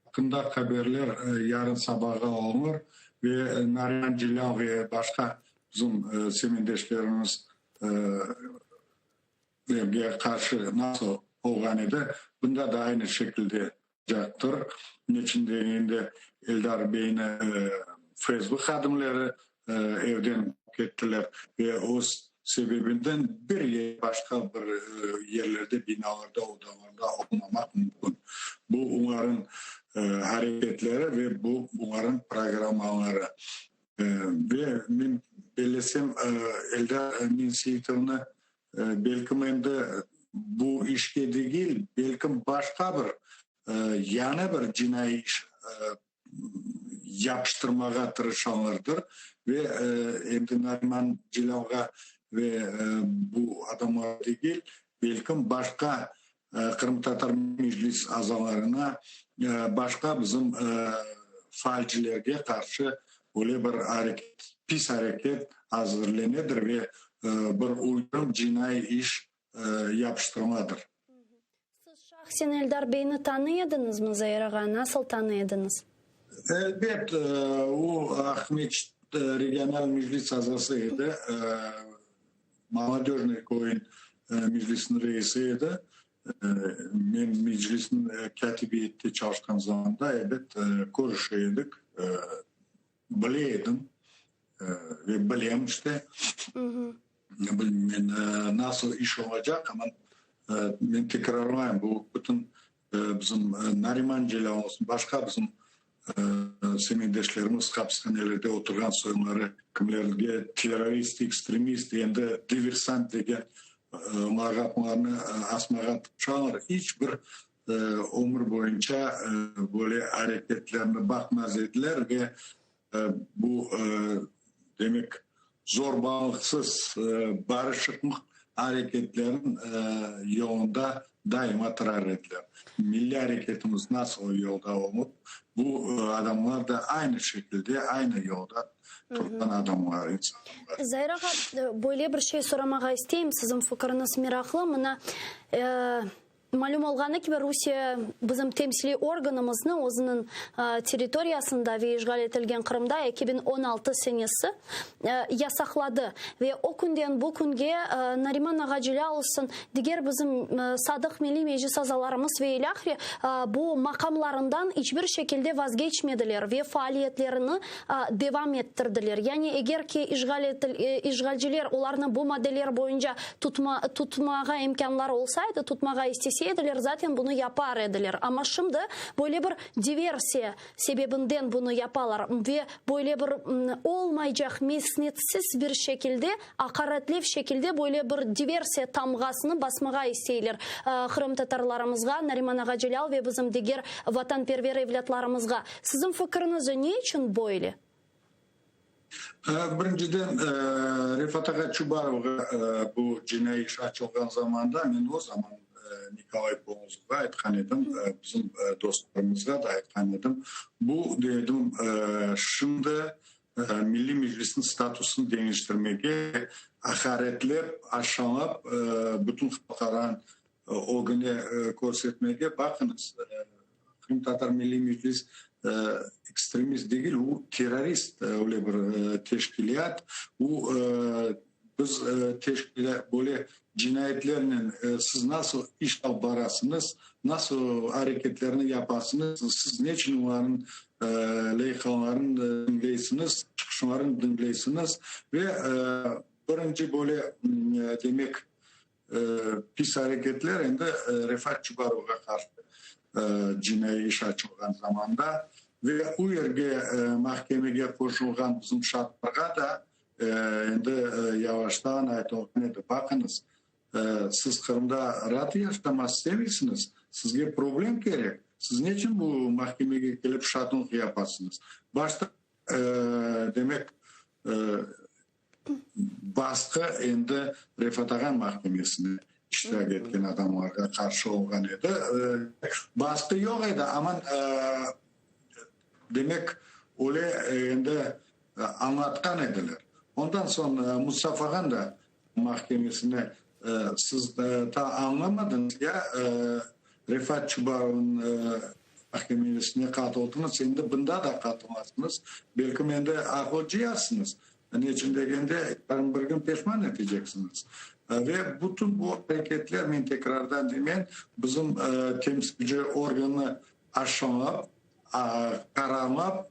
aqqında haberler yarın sabağa olunır ve Nariman Celâl ve başqa bizim semetdeşlerimiz lerge qarşı nasıl olğan edi, bunda da aynı şekilde olacaqtır. Neçün degende, Eldar beyni FSB hadimleri evden kettiler ve öz sebebinden bir yer başqa bir yerlerde, binalarda, odalarda olmamaq mümkün. Bu olarnıñ areketleri ve bu olarnıñ programmaları. Ve men bellesem, Eldar Menseitovnı belkim endi bu işke degil, belkim başqa bir yañı bir cinaiy iş yapıştırmağa tırışalardır ve endi Nariman Celâlğa ve bu adamlar degil, belkim başqa Qırımtatar Meclis azalarına, başqa bizim faalcilerge qarşı böyle bir areket, pis areket azırlenedir ve bir uydurım cinaiy iş yapıştırmadır. Siz şahsen Eldar beyni tanıy ediñizmi, Zair ağa? Nasıl tanıy ediñiz? Elbet, o Aqmeçit regional meclis azası edi, Molodöjnıy köyün meclisiniñ reisi edi. Men meclisniñ kâtibiyette çalışqan zamanda, elbet, körüşe edik, bile edim ve bilem işte. Bilmem, nasıl iş olacaq, amma men tekrarlayım, bu bütün bizim Nariman Celâl olsun, başqa bizim semetdeşlerimiz hapishanelerde oturğan soyları, kimlerge terrorist, ekstremist, endi diversant degen lağaplarnı asmağa tırışalar, iç bir ömür boyunca böyle areketlerni baqmaz ediler ve bu, demek, zorbalıqsız barışıqlıq areketlerniñ yolunda. daima turar ediler. Milliy areketimiz nasıl yolda olup, bu adamlar da aynı şekilde, aynı yolda turğan adamlar, insanlar. Zair ağa, böyle bir şey soramağa isteyim, siziñ fikiriñiz meraqlı. Mına, Malüm olğanı kibi, Rusiye bizim temsiliy organımıznı özüniñ territoriyasında ve işğal etilgen Qırımda 2016 senesi yasaqladı. Ve o künden bu künge Nariman ağa Celâl olsun, diger bizim sadıq Milliy Meclis azalarımız ve ilâhre bu maqamlarından iç bir şekilde vazgeçmediler ve faaliyetlerini devam ettirdiler. Yani eger ki işğalciler olarnı bu maddeler boyunca Tutma, tutmağa imkânları olsaydı, tutmağa istese ediler, zaten bunı yapar ediler. Amma şimdi böyle bir diversiya sebebinden bunı yapalar ve böyle bir olmaycaq mesnetsiz bir şekilde, aqaretlev şekilde böyle bir diversiya tamğasını basmağa isteyler qırımtatarlarımızğa, Nariman ağa Celâl ve bizim diger vatanperver evlâtlarımızğa. Siziñ fikiriñizce, ne içün böyle? Birinciden, Refat ağa Çubarovğa bu cinaiy iş açılğan zamanda, men o zaman Nikolay Polozovğa aytqan edim, bizim dostlarımızğa da aytqan edim, bu, dedim, şimdi Milliy Meclisniñ statusını deñiştirmege, aqaretlep, aşalap, bütün halqaranıñ ögüne körsetmege, baqıñız, Qırımtatar Milliy Meclis ekstremist degil, u terrorist öyle bir teşkilât. U biz teşkilât böyle cinayetlernen siz nasıl iş alıp barasıñız, nasıl areketlerni yapasıñız, siz neçün olarnıñ leyhalarını diñleysiñiz, çıqışlarını diñleysiñiz ve birinci böyle demek Pis areketler endi Refat Çubarovğa qarşı cinaiy iş açılğan zamanda ve u yerge mahkemege qoşulğan bizim şaatlarğa da endi yavaştan aytılğan edi, baqıñız, siz Qırımda raat yaşamaq istemeysiñiz, sizge problem kerek, siz neçün bu mahkemege kelip şaatlıq yapasıñız? Başta, demek, Basqı endi Refat ağa mahkemesinde iştirak etken adamlarğa qarşı olğan edi. Basqı yoq edi, amma, demek, öyle endi añlatqan ediler. Ondan soñ Mustafa ağanıñ da mahkemesine siz ta añlamadıñız ya, Refat Çubarovnıñ mahkemesine qatıldıñız, endi bunda da qatılmasıñız, belkim endi aqıl cıyarsıñız. Ne içün degende, yarın bir kün peşman eteceksiñiz. Ve bütün bu areketler, men tekrardan deymen, bizim temsilci organnı aşşalap, qaralap,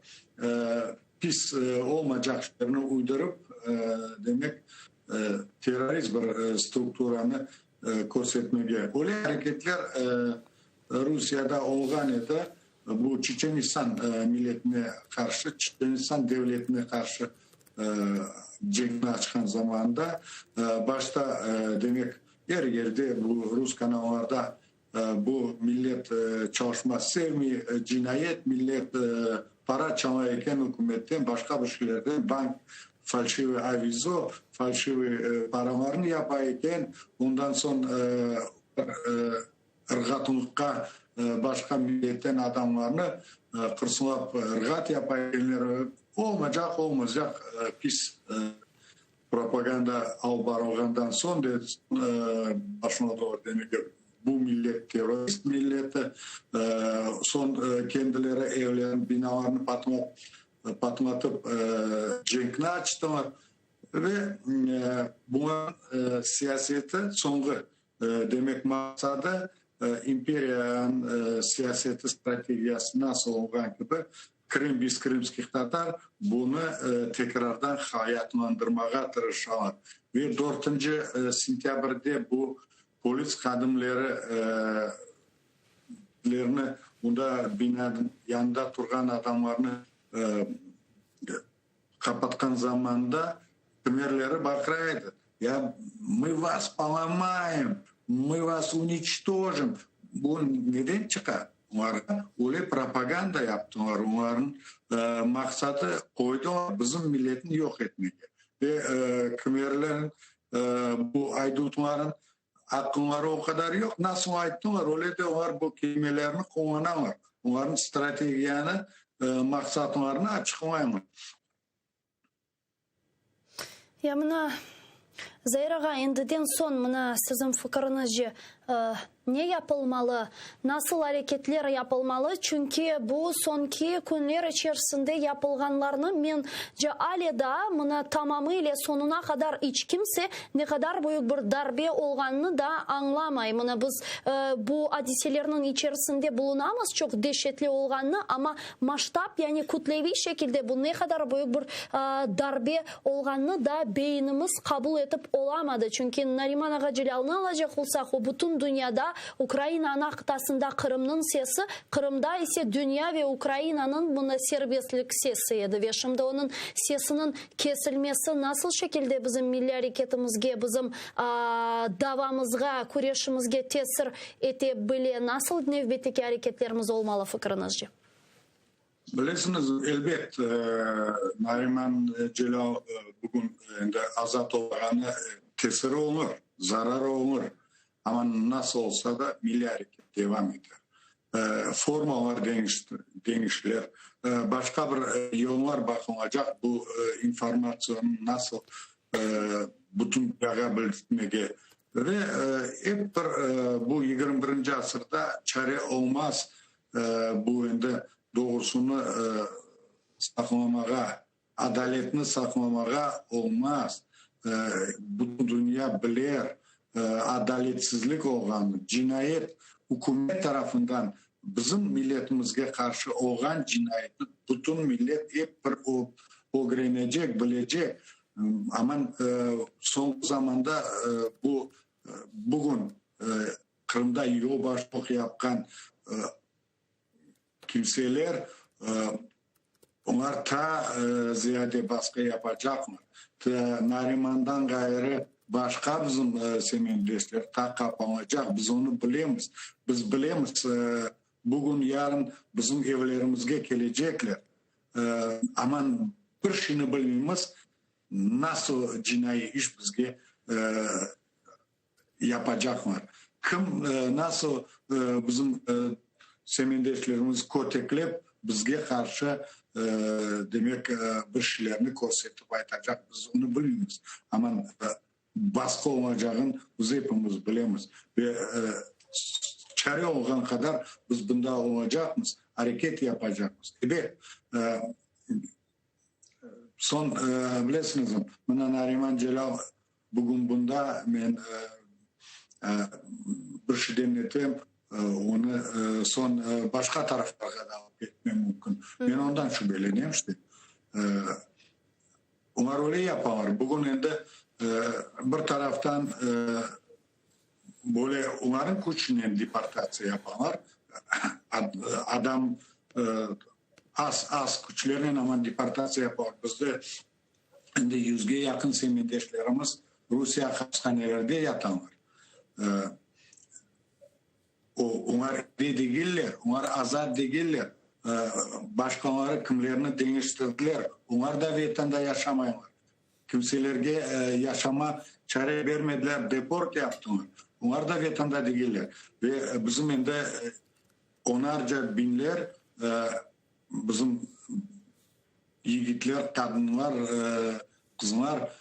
pis olmaycaq şeylerni uydurıp, demek, terrorist bir strukturanı körsetmege. Öyle areketler Rusiyada olğan edi, bu Çeçenistan milletine qarşı, Çeçenistan devletine qarşı cenkni açqan zamanında başta, demek, er yerde bu rus kanallarda bu millet çalışma sevmey, cinayet millet, para çala eken ükümetten, başqa bir şeylerden, bank falşivıy avizo, falşivıy paralarnı yapa eken, ondan soñ ırğatlıqqa başqa milletten adamlarnı qırsılap ırğat yapa ekenler, olmacaq, olmacaq pis propaganda alıp barılğandan soñ de başladılar demege, bu millet terrorist milleti, soñ kendileri evlerini, binalarını patlatıp cenkni açtılar ve buña siyaseti soñğı Demek, maqsadı, imperiyanıñ siyaseti, strategiyası nasıl olğan kibi, Krım biz krımskih tatar, bunı tekrardan hayatlandırmağa tırışalar. Ve dörtünci sentâbrde bu polis hadimleri lerni, bunda binanıñ yanında turğan adamlarnı qapatqan zamanda kimerleri baqıra edi, Ya mı vas polomayem, mı vas uniçtojim. Bu neden çıqa? Olarğa öyle propaganda yaptılar, olarnıñ maqsadı qoydılar bizim milletni yoq etmege. Ve kimerlerniñ bu aydutlarnıñ. Aqqınları o qadar yoq. Nasıl ayttılar, öyle de olar bu kelimelerni qullanalar. Olarnıñ strategiyanı, maqsatlarını açıqlaylar. Ya mına, Zair ağa, endiden soñ mına siziñ fikiriñizce, ne yapılmalı, nasıl areketler yapılmalı? Çünki bu soñki künler içerisinde yapılğanlarnı mence ale daa mına tamamıyla soñuna qadar iç kimse ne qadar büyük bir darbe olğanını da añlamay. Mına biz bu adiselerniñ içerisinde bulunamız, çoq deşetli olğanını, amma Masştab, yani kütleviy şekilde bu ne qadar büyük bir darbe olğanını da beyinimiz qabul etip olamadı. Çünki Nariman ağa Celâlnı alacaq olsaq, o bütün dünyada, Ukraina ana qıtasında Qırımnıñ sesi, Qırımda ise dünya ve Ukrainanıñ mına serbestlik sesi edi. Ve şimdi onıñ sesiniñ kesilmesi nasıl şekilde bizim milliy areketimizge, bizim davamızğa, küreşimizge tesir ete bile, nasıl nevbetteki areketlerimiz olmalı fikriñizce? Bilesiñiz, elbet, Nariman Celâl bugün endi azat olğanı tesiri olur, zararı olur, amma nasıl olsa da milliy areket devam eter. Formalar deñişilir, başqa bir yollar baqılacaq bu informatsionı nasıl bütün dünyağa bildirtmege. Ve ep bir bu 21-nci asırda çare olmaz, bu endi doğrusını saqlamağa, adaletni saqlamağa olmaz. Bütün dünya biler, adaletsizlik olğanını, cinayet ükümet tarafından bizim milletimizge qarşı olğan cinayetni bütün millet ep bir ögrenecek, bilecek. Aman, soñki zamanda bu bugün Qırımda yolbaşçılıq yapqan kimseler, olar taa ziyade basqı yapacaqlar. Narimandan ğayrı başqa bizim semetdeşler taa qapanacaq, biz onı bilemiz. Biz bilemiz, bugün, yarın bizim evlerimizge kelecekler. Aman, bir şeyni bilmeymiz, nasıl cinaiy iş bizge yapacaqlar. Kim, nasıl bizim semetdeşlerimiz köteklep, bizge qarşı, demek, bir şeylerni körsetip aytacaq, biz onı bilmeymiz. Aman, basqı olacağın biz epimiz bilemiz. Ve çare olğan qadar biz bunda olacaqmız, areket yapacaqmız. Ebet, soñ, bilesiñizmi, mına Nariman Celâl Bugün bunda men bir şeyden etem, onı soñ başqa taraflarğa da alıp ketmem mümkün. Men ondan şübelenem işte. Olar öyle yapalar. Bugün endi bir taraftan böyle olarnıñ küçünen deportatsiya yapalar. Adam az-az küçlernen amma deportatsiya yapalar. Bizde Endi yüzge yaqın semetdeşlerimiz Rusiye hapishanelerde yatalar. Olar evde degiller, olar azat degiller. Başqaları kimlerni deñiştirdiler, olar da Vetanda yaşamaylar. Kimselerge yaşama çare bermediler, deport yaptılar. Olar da Vetanda degiller. Ve bizim endi onarca biñler bizim Yigitler, qadınlar, qızlar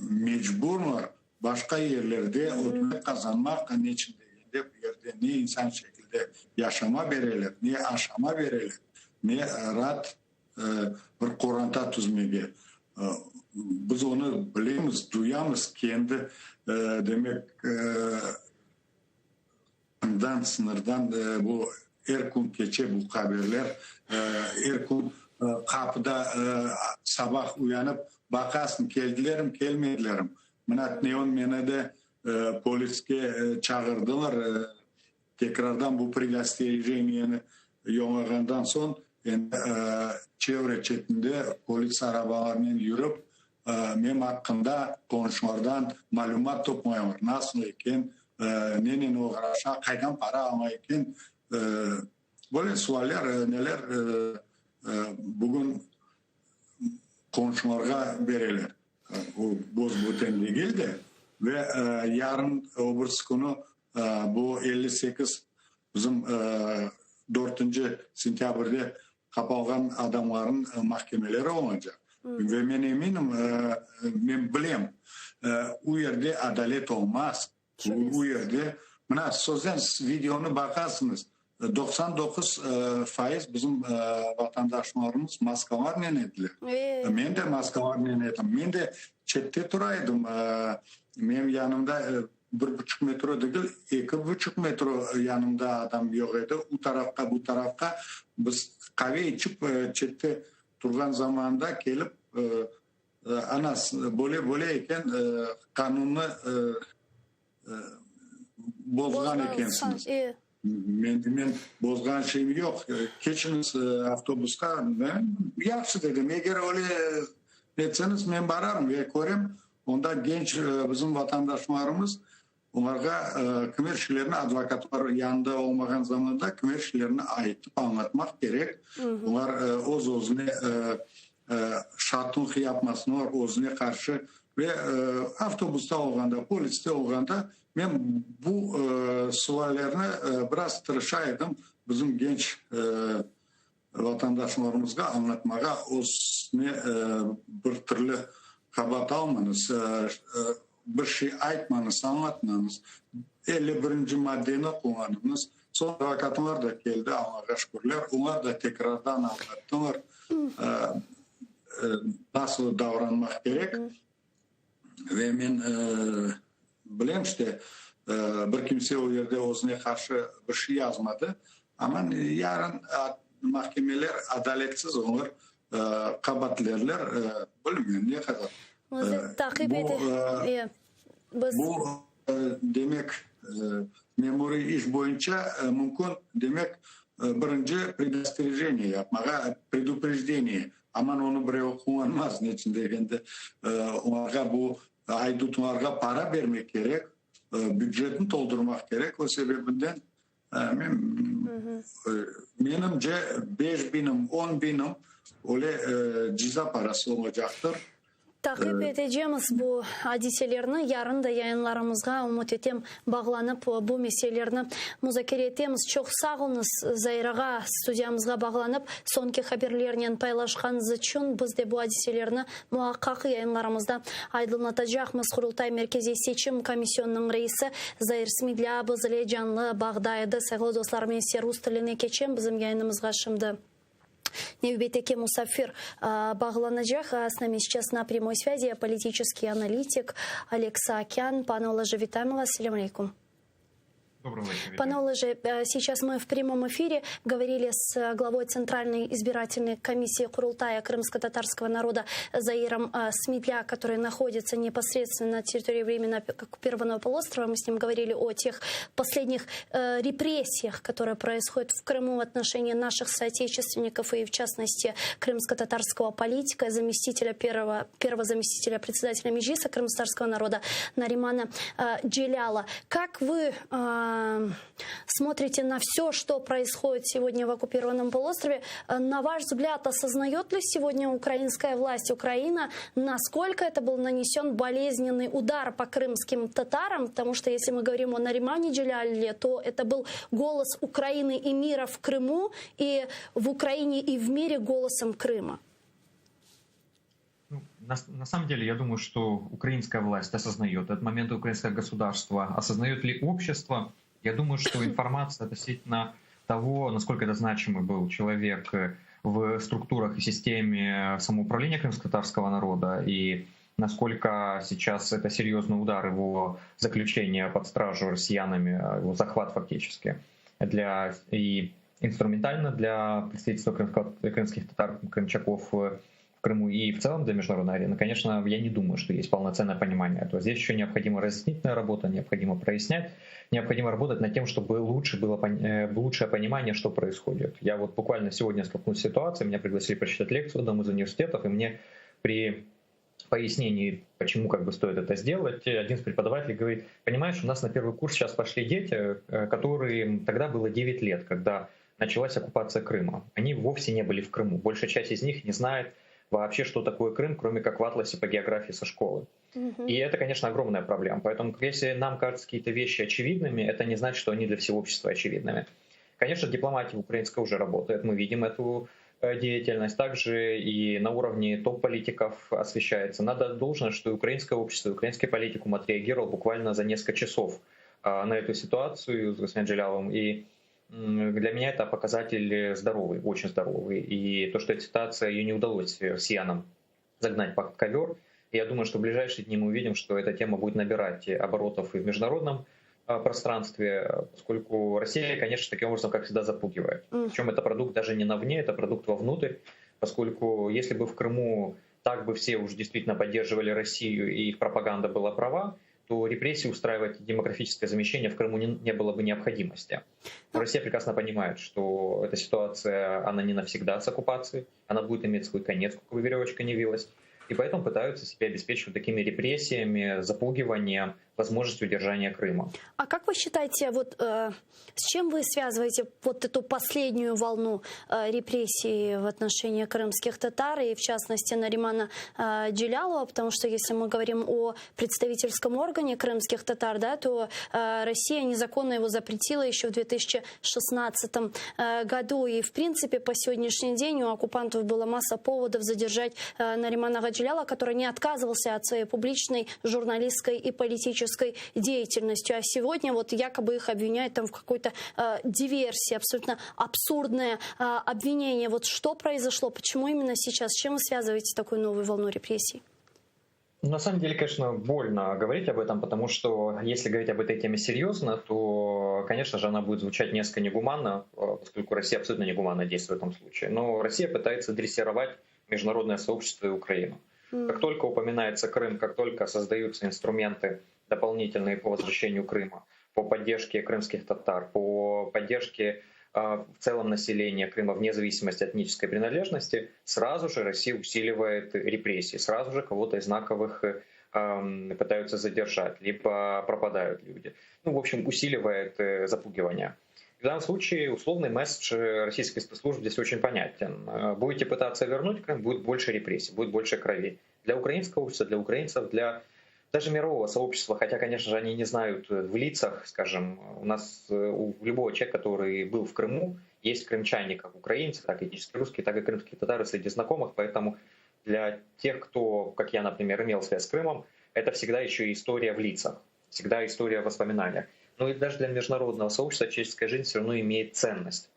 mecburlar başqa yerlerde ötmek qazanmaq, neçün degende, bu yerde ne insan şekilde yaşama bereler, ne aşama bereler, ne raat bir qoranta tüzmege. Biz onı bilemiz, duyamız, kendi, demek, Andan, sıñırdan bu er kün keçe bu haberler. Er kün qapıda sabah uyanıp baqasıñ, keldilermi, kelmedilermi. Mına tünevin meni de poliske çağırdılar, tekrardan bu predosterijeniyeni yoñağandan soñ endi çevre çetinde polis arabalarnen yürip, Mem aqqında qonşulardan malümat toplaylar, nasıl eken, nenen oğraşa, qaydan para ala eken, böyle sualler, neler bugün qonşularğa bereler. O boz-böten degil de. Ve yarın, o birisi künü bu 58 bizim dörtünci sentâbrde qapalğan adamlarnıñ mahkemeleri olacaq. Ve men eminim, men bilem, u yerde adalet olmaz. U yerde, mına, sözden videonı baqasıñız, 99% bizim vatandaşlarımız maskalarnen ediler. Men de maskalarnen edim. Men de çette tura edim. Menim yanımda 1,5 metro degil, 2,5 metro yanımda adam yoq edi. U tarafqa, bu tarafqa biz qave içip çette turğan zamanda kelip, ana, böyle böyle eken, qanunnı bozğan ekensiñiz. Men bozğan şeyim yoq. Keçiñiz avtobusqa. Yahşı dedim, eger öyle etseñiz, men bararım ve körem, onda genç bizim vatandaşlarımız, olarğa kimer şeylerni advokatlar yanında olmağan zamanda kimer şeylerni aytıp añlatmaq kerek. Olar öz-özüne şatlıq yapmasınlar, özüne qarşı ve avtobusta olğanda, poliste olğanda men bu suallerni biraz tırışa edim bizim genç vatandaşlarımızğa añlatmağa, özüne bir türlü qabaat almañız, bir şey aytmañız, añlatmañız, 51-nci maddeni qullanıñız. Soñ advokatlar da keldi, Allağa şükürler, olar da tekrardan añlattılar, nasıl davranmaq kerek. Ve men bilem, işte, bir kimse o yerde özüne qarşı bir şey yazmadı. Amma yarın mahkemeler adaletsiz olur, qabaatlerler, bilmeyim, ne qadar. Taqip Bu, demek, memuriy iş boyunca mümkün, demek, birinci predosтережение yapmağa, предупреждение, aman onı birev qullanmaz, neçün degende, olarğa, bu aydutlarğa para bermek kerek, bücetni toldurmaq kerek, o sebebinden men, menimce, 5 binim, 10 binim öyle ceza parası olacaqtır. Taqip etecemiz bu adiselerni, yarın da yayınlarımızğa, ümüt etem, bağlanıp bu meselelerni muzakere etemiz. Çoq sağ oluñız, Zair ağa, studiyamızğa bağlanıp soñki haberlernen paylaşqanıñız içün. Biz de bu adiselerni muaqqaq yayınlarımızda aydınlatacaqmız. Qurultay Merkeziy seçim komisyonınıñ reisi Zair Smedlâ biz ile canlı bağda edi. Sayğılı dostlar, men ise rus tiline keçem, bizim yayınımızğa şimdi nevbetteki musafir bağlanacaq. С нами сейчас на прямой связи политический аналитик Олег Саакян. Пане Олеже, вітаємо вас. Селям алейкум. Доброго вечера. Пане Олеже, сейчас мы в прямом эфире говорили с главой Центральной избирательной комиссии Курултая крымско-татарского народа Заиром Смедля, который находится непосредственно на территории временно оккупированного полуострова. Мы с ним говорили о тех последних репрессиях, которые происходят в Крыму в отношении наших соотечественников и, в частности, крымско-татарского политика, заместителя первого, первого заместителя председателя Меджлиса крымско-татарского народа Наримана Джеляла. Как вы смотрите на все, что происходит сегодня в оккупированном полуострове? На ваш взгляд, осознает ли сегодня украинская власть, Украина, насколько это был нанесен болезненный удар по крымским татарам? Потому что если мы говорим о Наримане Джеляле, то это был голос Украины и мира в Крыму, и в Украине и в мире голосом Крыма. Ну, на самом деле, я думаю, что украинская власть осознает этот момент, украинское государство. Осознает ли общество? Я думаю, что информация относительно того, насколько это значимый был человек в структурах и системе самоуправления крымско-татарского народа и насколько сейчас это серьезный удар, его заключение под стражу россиянами, его захват фактически для и инструментально для представительства крымских татар, крымчаков в Крыму и в целом для международной арены, конечно, я не думаю, что есть полноценное понимание этого. Здесь еще необходима разъяснительная работа, необходимо прояснять, необходимо работать над тем, чтобы лучше было лучшее понимание, что происходит. Я вот буквально сегодня столкнулся с ситуацией, меня пригласили прочитать лекцию в одном из университетов, и мне при пояснении, почему как бы стоит это сделать, один из преподавателей говорит: понимаешь, у нас на первый курс сейчас пошли дети, которым тогда было 9 лет, когда началась оккупация Крыма. Они вовсе не были в Крыму. Большая часть из них не знает. вообще, что такое Крым, кроме как в атласе по географии со школы. И это, конечно, огромная проблема. Поэтому, если нам кажутся какие-то вещи очевидными, это не значит, что они для всего общества очевидными. Конечно, дипломатия украинская уже работает, мы видим эту э, деятельность. Также и на уровне топ-политиков освещается. Надо должное, что и украинское общество, и украинский политикум отреагировал буквально за несколько часов а, на эту ситуацию с господином Джеляловым. И для меня это показатель здоровый, очень здоровый. И то, что эта ситуация, ее не удалось россиянам загнать под ковер, я думаю, что в ближайшие дни мы увидим, что эта тема будет набирать оборотов и в международном а, пространстве, поскольку Россия, конечно, таким образом, как всегда, запугивает. Причем это продукт даже не навне, это продукт вовнутрь, поскольку если бы в Крыму так бы все уж действительно поддерживали Россию и их пропаганда была права, то репрессии устраивать демографическое замещение в Крыму не, не было бы необходимости. Но Россия прекрасно понимает, что эта ситуация, она не навсегда с оккупацией, она будет иметь свой конец, как бы веревочка не вилась. И поэтому пытаются себя обеспечивать такими репрессиями, запугиванием, возможностью удержания Крыма. А как вы считаете, вот э, с чем вы связываете вот эту последнюю волну э, репрессий в отношении крымских татар и, в частности, Наримана э, Джелялова? Потому что если мы говорим о представительском органе крымских татар, да, то э, Россия незаконно его запретила еще в 2016 э, году. И, в принципе, по сегодняшний день у оккупантов была масса поводов задержать э, Наримана Джеляла, который не отказывался от своей публичной журналистской и политической деятельностью. А сегодня вот якобы их обвиняют там в какой-то э, диверсии, абсолютно абсурдное э, обвинение. Вот что произошло, почему именно сейчас, с чем вы связываете такую новую волну репрессий? На самом деле, конечно, больно говорить об этом, потому что если говорить об этой теме серьезно, то, конечно же, она будет звучать несколько негуманно, э, поскольку Россия абсолютно негуманно действует в этом случае. Но Россия пытается дрессировать международное сообщество и Украину. Как только упоминается Крым, как только создаются инструменты дополнительные по возвращению Крыма, по поддержке крымских татар, по поддержке а, в целом населения Крыма вне зависимости от этнической принадлежности, сразу же Россия усиливает репрессии, сразу же кого-то из знаковых эм, пытаются задержать, либо пропадают люди. Ну, в общем, усиливает э, запугивание. В данном случае условный месседж российской спецслужб здесь очень понятен. Э, будете пытаться вернуть Крым, будет больше репрессий, будет больше крови. Для украинского общества, для украинцев, для даже мирового сообщества, хотя, конечно же, они не знают в лицах, скажем, у нас э, у любого человека, который был в Крыму, есть крымчане, как украинцы, так и этнические русские, так и крымские татары среди знакомых, поэтому для тех, кто, как я, например, имел связь с Крымом, это всегда еще и история в лицах, всегда история в воспоминаниях. Но и даже для международного сообщества человеческая жизнь все равно имеет ценность.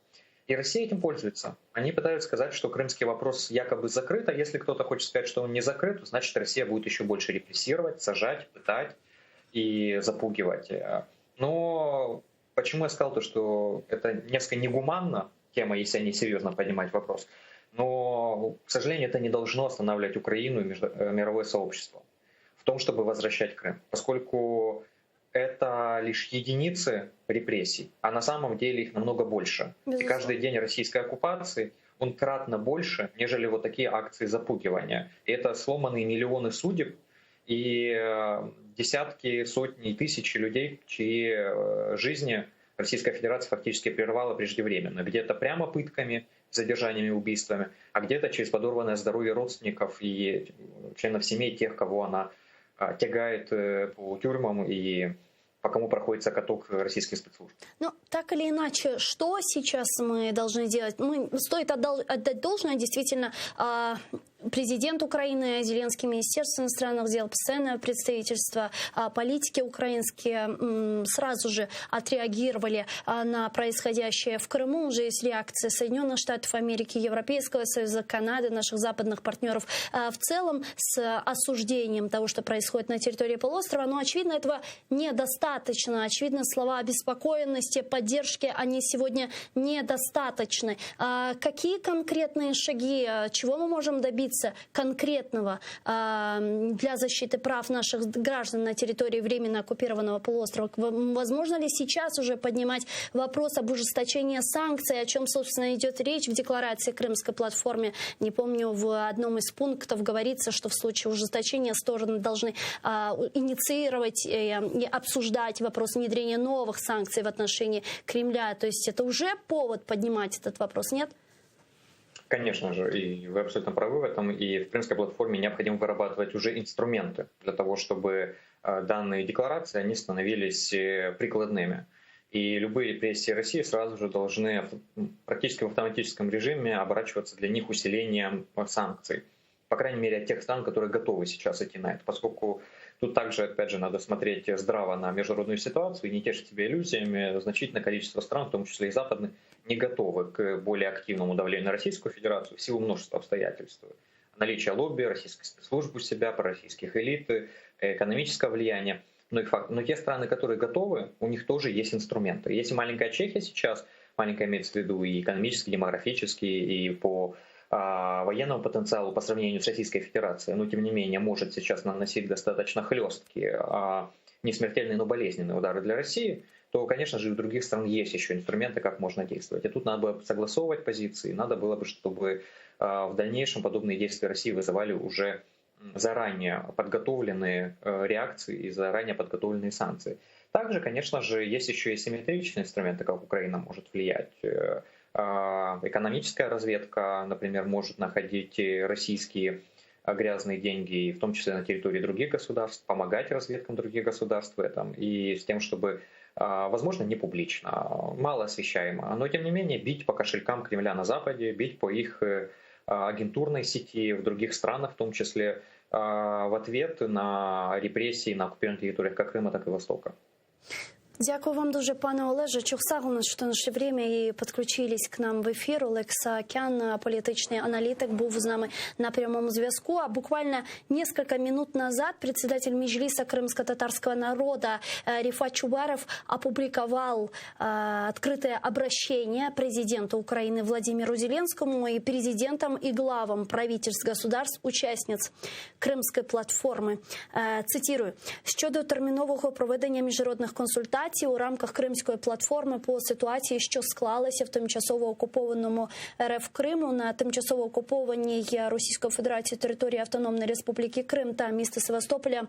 И Россия этим пользуется. Они пытаются сказать, что крымский вопрос якобы закрыт, а если кто-то хочет сказать, что он не закрыт, то значит Россия будет еще больше репрессировать, сажать, пытать и запугивать. Но почему я сказал то, что это несколько негуманно тема, если они серьезно поднимать вопрос. Но, к сожалению, это не должно останавливать Украину и э, мировое сообщество в том, чтобы возвращать Крым, поскольку это лишь единицы репрессий, а на самом деле их намного больше. Безусловно. И каждый день российской оккупации он кратно больше, нежели вот такие акции запугивания. И это сломанные миллионы судеб и э, десятки, сотни, тысячи людей, чьи э, жизни Российская Федерация фактически прервала преждевременно. Где-то прямо пытками, задержаниями, убийствами, а где-то через подорванное здоровье родственников и членов семей тех, кого она тягает э, по тюрьмам и по кому проходится каток российских спецслужб. Ну, так или иначе, что сейчас мы должны делать? Мы, стоит отдал, отдать должное, действительно, а, президент Украины Зеленский, Министерство иностранных дел, постоянное представительство, а, политики украинские сразу же отреагировали а, на происходящее в Крыму. Уже есть реакция Соединенных Штатов Америки, Европейского Союза, Канады, наших западных партнеров а, в целом с осуждением того, что происходит на территории полуострова. Но, очевидно, этого недостаточно. Очевидно, слова обеспокоенности, поддержки, они сегодня недостаточны. Какие конкретные шаги, чего мы можем добиться конкретного для защиты прав наших граждан на территории временно оккупированного полуострова? Возможно ли сейчас уже поднимать вопрос об ужесточении санкций, о чем, собственно, идет речь в декларации Крымской платформе? Не помню, в одном из пунктов говорится, что в случае ужесточения стороны должны а, инициировать э, и обсуждать вопрос внедрения новых санкций в отношении Кремля. То есть это уже повод поднимать этот вопрос, нет? Конечно же, и вы абсолютно правы в этом. И в Крымской платформе необходимо вырабатывать уже инструменты для того, чтобы э, данные декларации, они становились э, прикладными. И любые репрессии России сразу же должны практически в автоматическом режиме оборачиваться для них усилением санкций. По крайней мере, от тех стран, которые готовы сейчас идти на это, поскольку тут также, опять же, надо смотреть здраво на международную ситуацию и не тешить себя иллюзиями. Значительное количество стран, в том числе и западных, не готовы к более активному давлению на Российскую Федерацию в силу множества обстоятельств. Наличие лобби, российской спецслужбы у себя, пророссийских элит, экономическое влияние. Но, и факт, но те страны, которые готовы, у них тоже есть инструменты. Если маленькая Чехия сейчас, маленькая имеется в виду и экономически, и демографически, и по а, военному потенциалу по сравнению с Российской Федерацией, но тем не менее может сейчас наносить достаточно хлесткие, а, не смертельные, но болезненные удары для России, то, конечно же, у других стран есть еще инструменты, как можно действовать. И тут надо было согласовывать позиции, надо было бы, чтобы а, в дальнейшем подобные действия России вызывали уже заранее подготовленные э, реакции и заранее подготовленные санкции. Также, конечно же, есть еще и симметричные инструменты, как Украина может влиять. Э, а, экономическая разведка, например, может находить российские грязные деньги, в том числе на территории других государств, помогать разведкам других государств в этом, и с тем, чтобы, а, возможно, не публично, мало освещаемо, но тем не менее бить по кошелькам Кремля на Западе, бить по их э, агентурной сети в других странах, в том числе в ответ на репрессии на оккупированных территориях как Крыма, так и Востока. Дякую вам дуже, пане Олеже. Çoq sağ oluñız, что нашли время и подключились к нам в эфир. Олег Саакян, політичний аналітик, був з нами на прямому зв'язку. А буквально несколько минут назад председатель Меджлиса крымско-татарского народа э, Рефат Чубаров опубликовал э, открытое обращение президенту Украины Владимиру Зеленскому и президентам и главам правительств государств, участниц Крымской платформы. Э, цитирую. Щодо термінового проведення міжнародних консультацій у рамках Кримської платформи по ситуації, що склалася в тимчасово окупованому РФ Криму на тимчасово окупованій Російською Федерацією території Автономної Республіки Крим та міста Севастополя.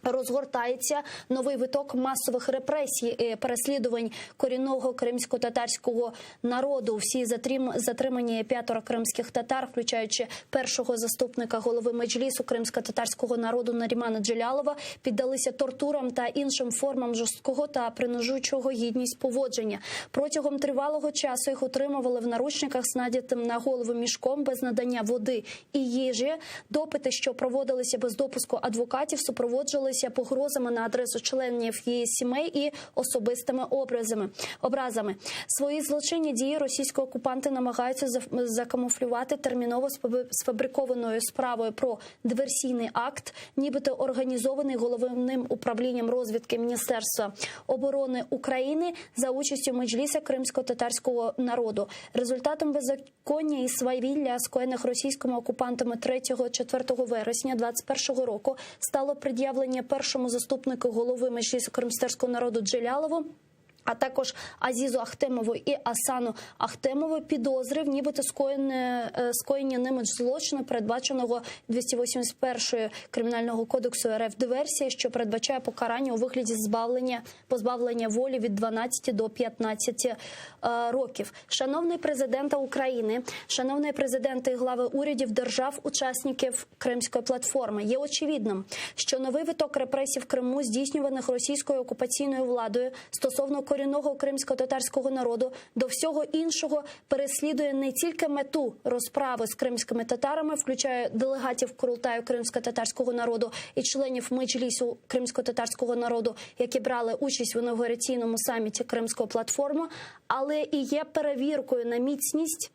Розгортається новий виток масових репресій і переслідувань корінного кримсько-татарського народу. Всі затримані п'ятеро кримських татар, включаючи першого заступника голови меджлісу кримсько-татарського народу Нарімана Джелялова, піддалися тортурам та іншим формам жорсткого та принижуючого гідність поводження. Протягом тривалого часу їх утримували в наручниках з надітим на голову мішком без надання води і їжі. Допити, що проводилися без допуску адвокатів, супроводжувалися погрозами на адресу членів її сімей і особистими образами. Образами свої злочинні дії російські окупанти намагаються закамуфлювати терміново сфабрикованою справою про диверсійний акт, нібито організований головним управлінням розвідки Міністерства оборони України за участю Меджліса кримсько-татарського народу. Результатом беззаконня і свавілля, скоєних російськими окупантами 3-4 вересня 2021 року, стало пред'явлення першому заступнику голови Меджлісу кримськотатарського народу Джелялову, а також Азізу Ахтемову і Асану Ахтемову підозри в нібито скоєне, скоєння ними злочину, передбаченого 281 Кримінального кодексу РФ диверсія, що передбачає покарання у вигляді збавлення, позбавлення волі від 12 до 15 е, років. Шановний президента України, шановний президенте і глави урядів держав, учасників Кримської платформи, є очевидним, що новий виток репресій в Криму, здійснюваних російською окупаційною владою стосовно корінного кримсько-татарського народу, до всього іншого переслідує не тільки мету розправи з кримськими татарами, включає делегатів Курултаю кримсько-татарського народу і членів Меджлісу кримсько-татарського народу, які брали участь в інаугураційному саміті Кримської платформи, але і є перевіркою на міцність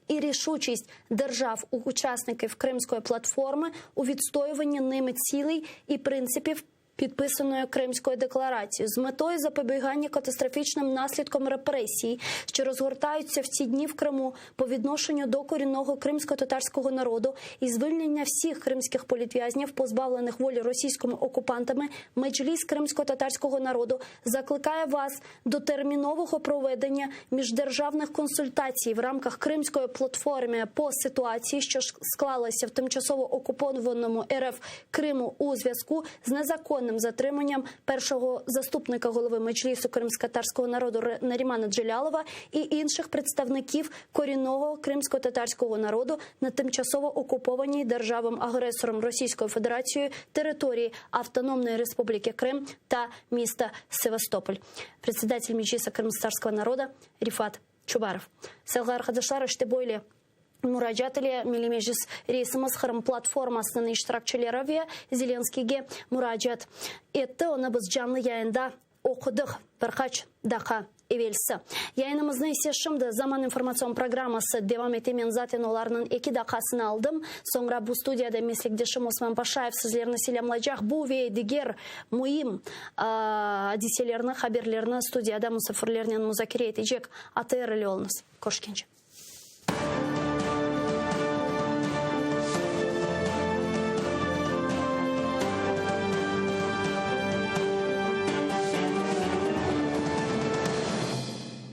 і рішучість держав-учасників Кримської платформи у відстоюванні ними цілей і принципів підписаної Кримською декларацією з метою запобігання катастрофічним наслідкам репресій, що розгортаються в ці дні в Криму по відношенню до корінного кримсько-татарського народу і звільнення всіх кримських політв'язнів, позбавлених волі російськими окупантами, Меджліс кримсько-татарського народу закликає вас до термінового проведення міждержавних консультацій в рамках Кримської платформи по ситуації, що склалася в тимчасово окупованому РФ Криму у зв'язку з незаконним. Незаконним затриманням першого заступника голови Меджлісу кримськотатарського народу Нарімана Джелялова і інших представників корінного кримськотатарського народу на тимчасово окупованій державом-агресором Російською Федерацією території Автономної Республіки Крим та міста Севастополь. Председатель Меджлиса крымскотатарского народа Рифат Чубаров. Sayğılı arqadaşlar, işte böyle muracaat ile Milliy Meclis reisimiz Qırım platformasınıñ iştirakçileri ve Zelenskiyge muracaat etti. Onı biz canlı yayında oqudıq bir qaç daqqa evelsi. Yayınımıznı ise şimdi Zaman informatsion programması devam ete. Men zaten olarnıñ eki daqqasını aldım. Soñra bu studiyada meslekdeşim Osman Paşayev sizlerni selâmlaycaq. Bu ve diger müim adiselerni, haberlerni studiyada musafirlernen muzakere etecek. ATR ile oluñız. Körüşkence.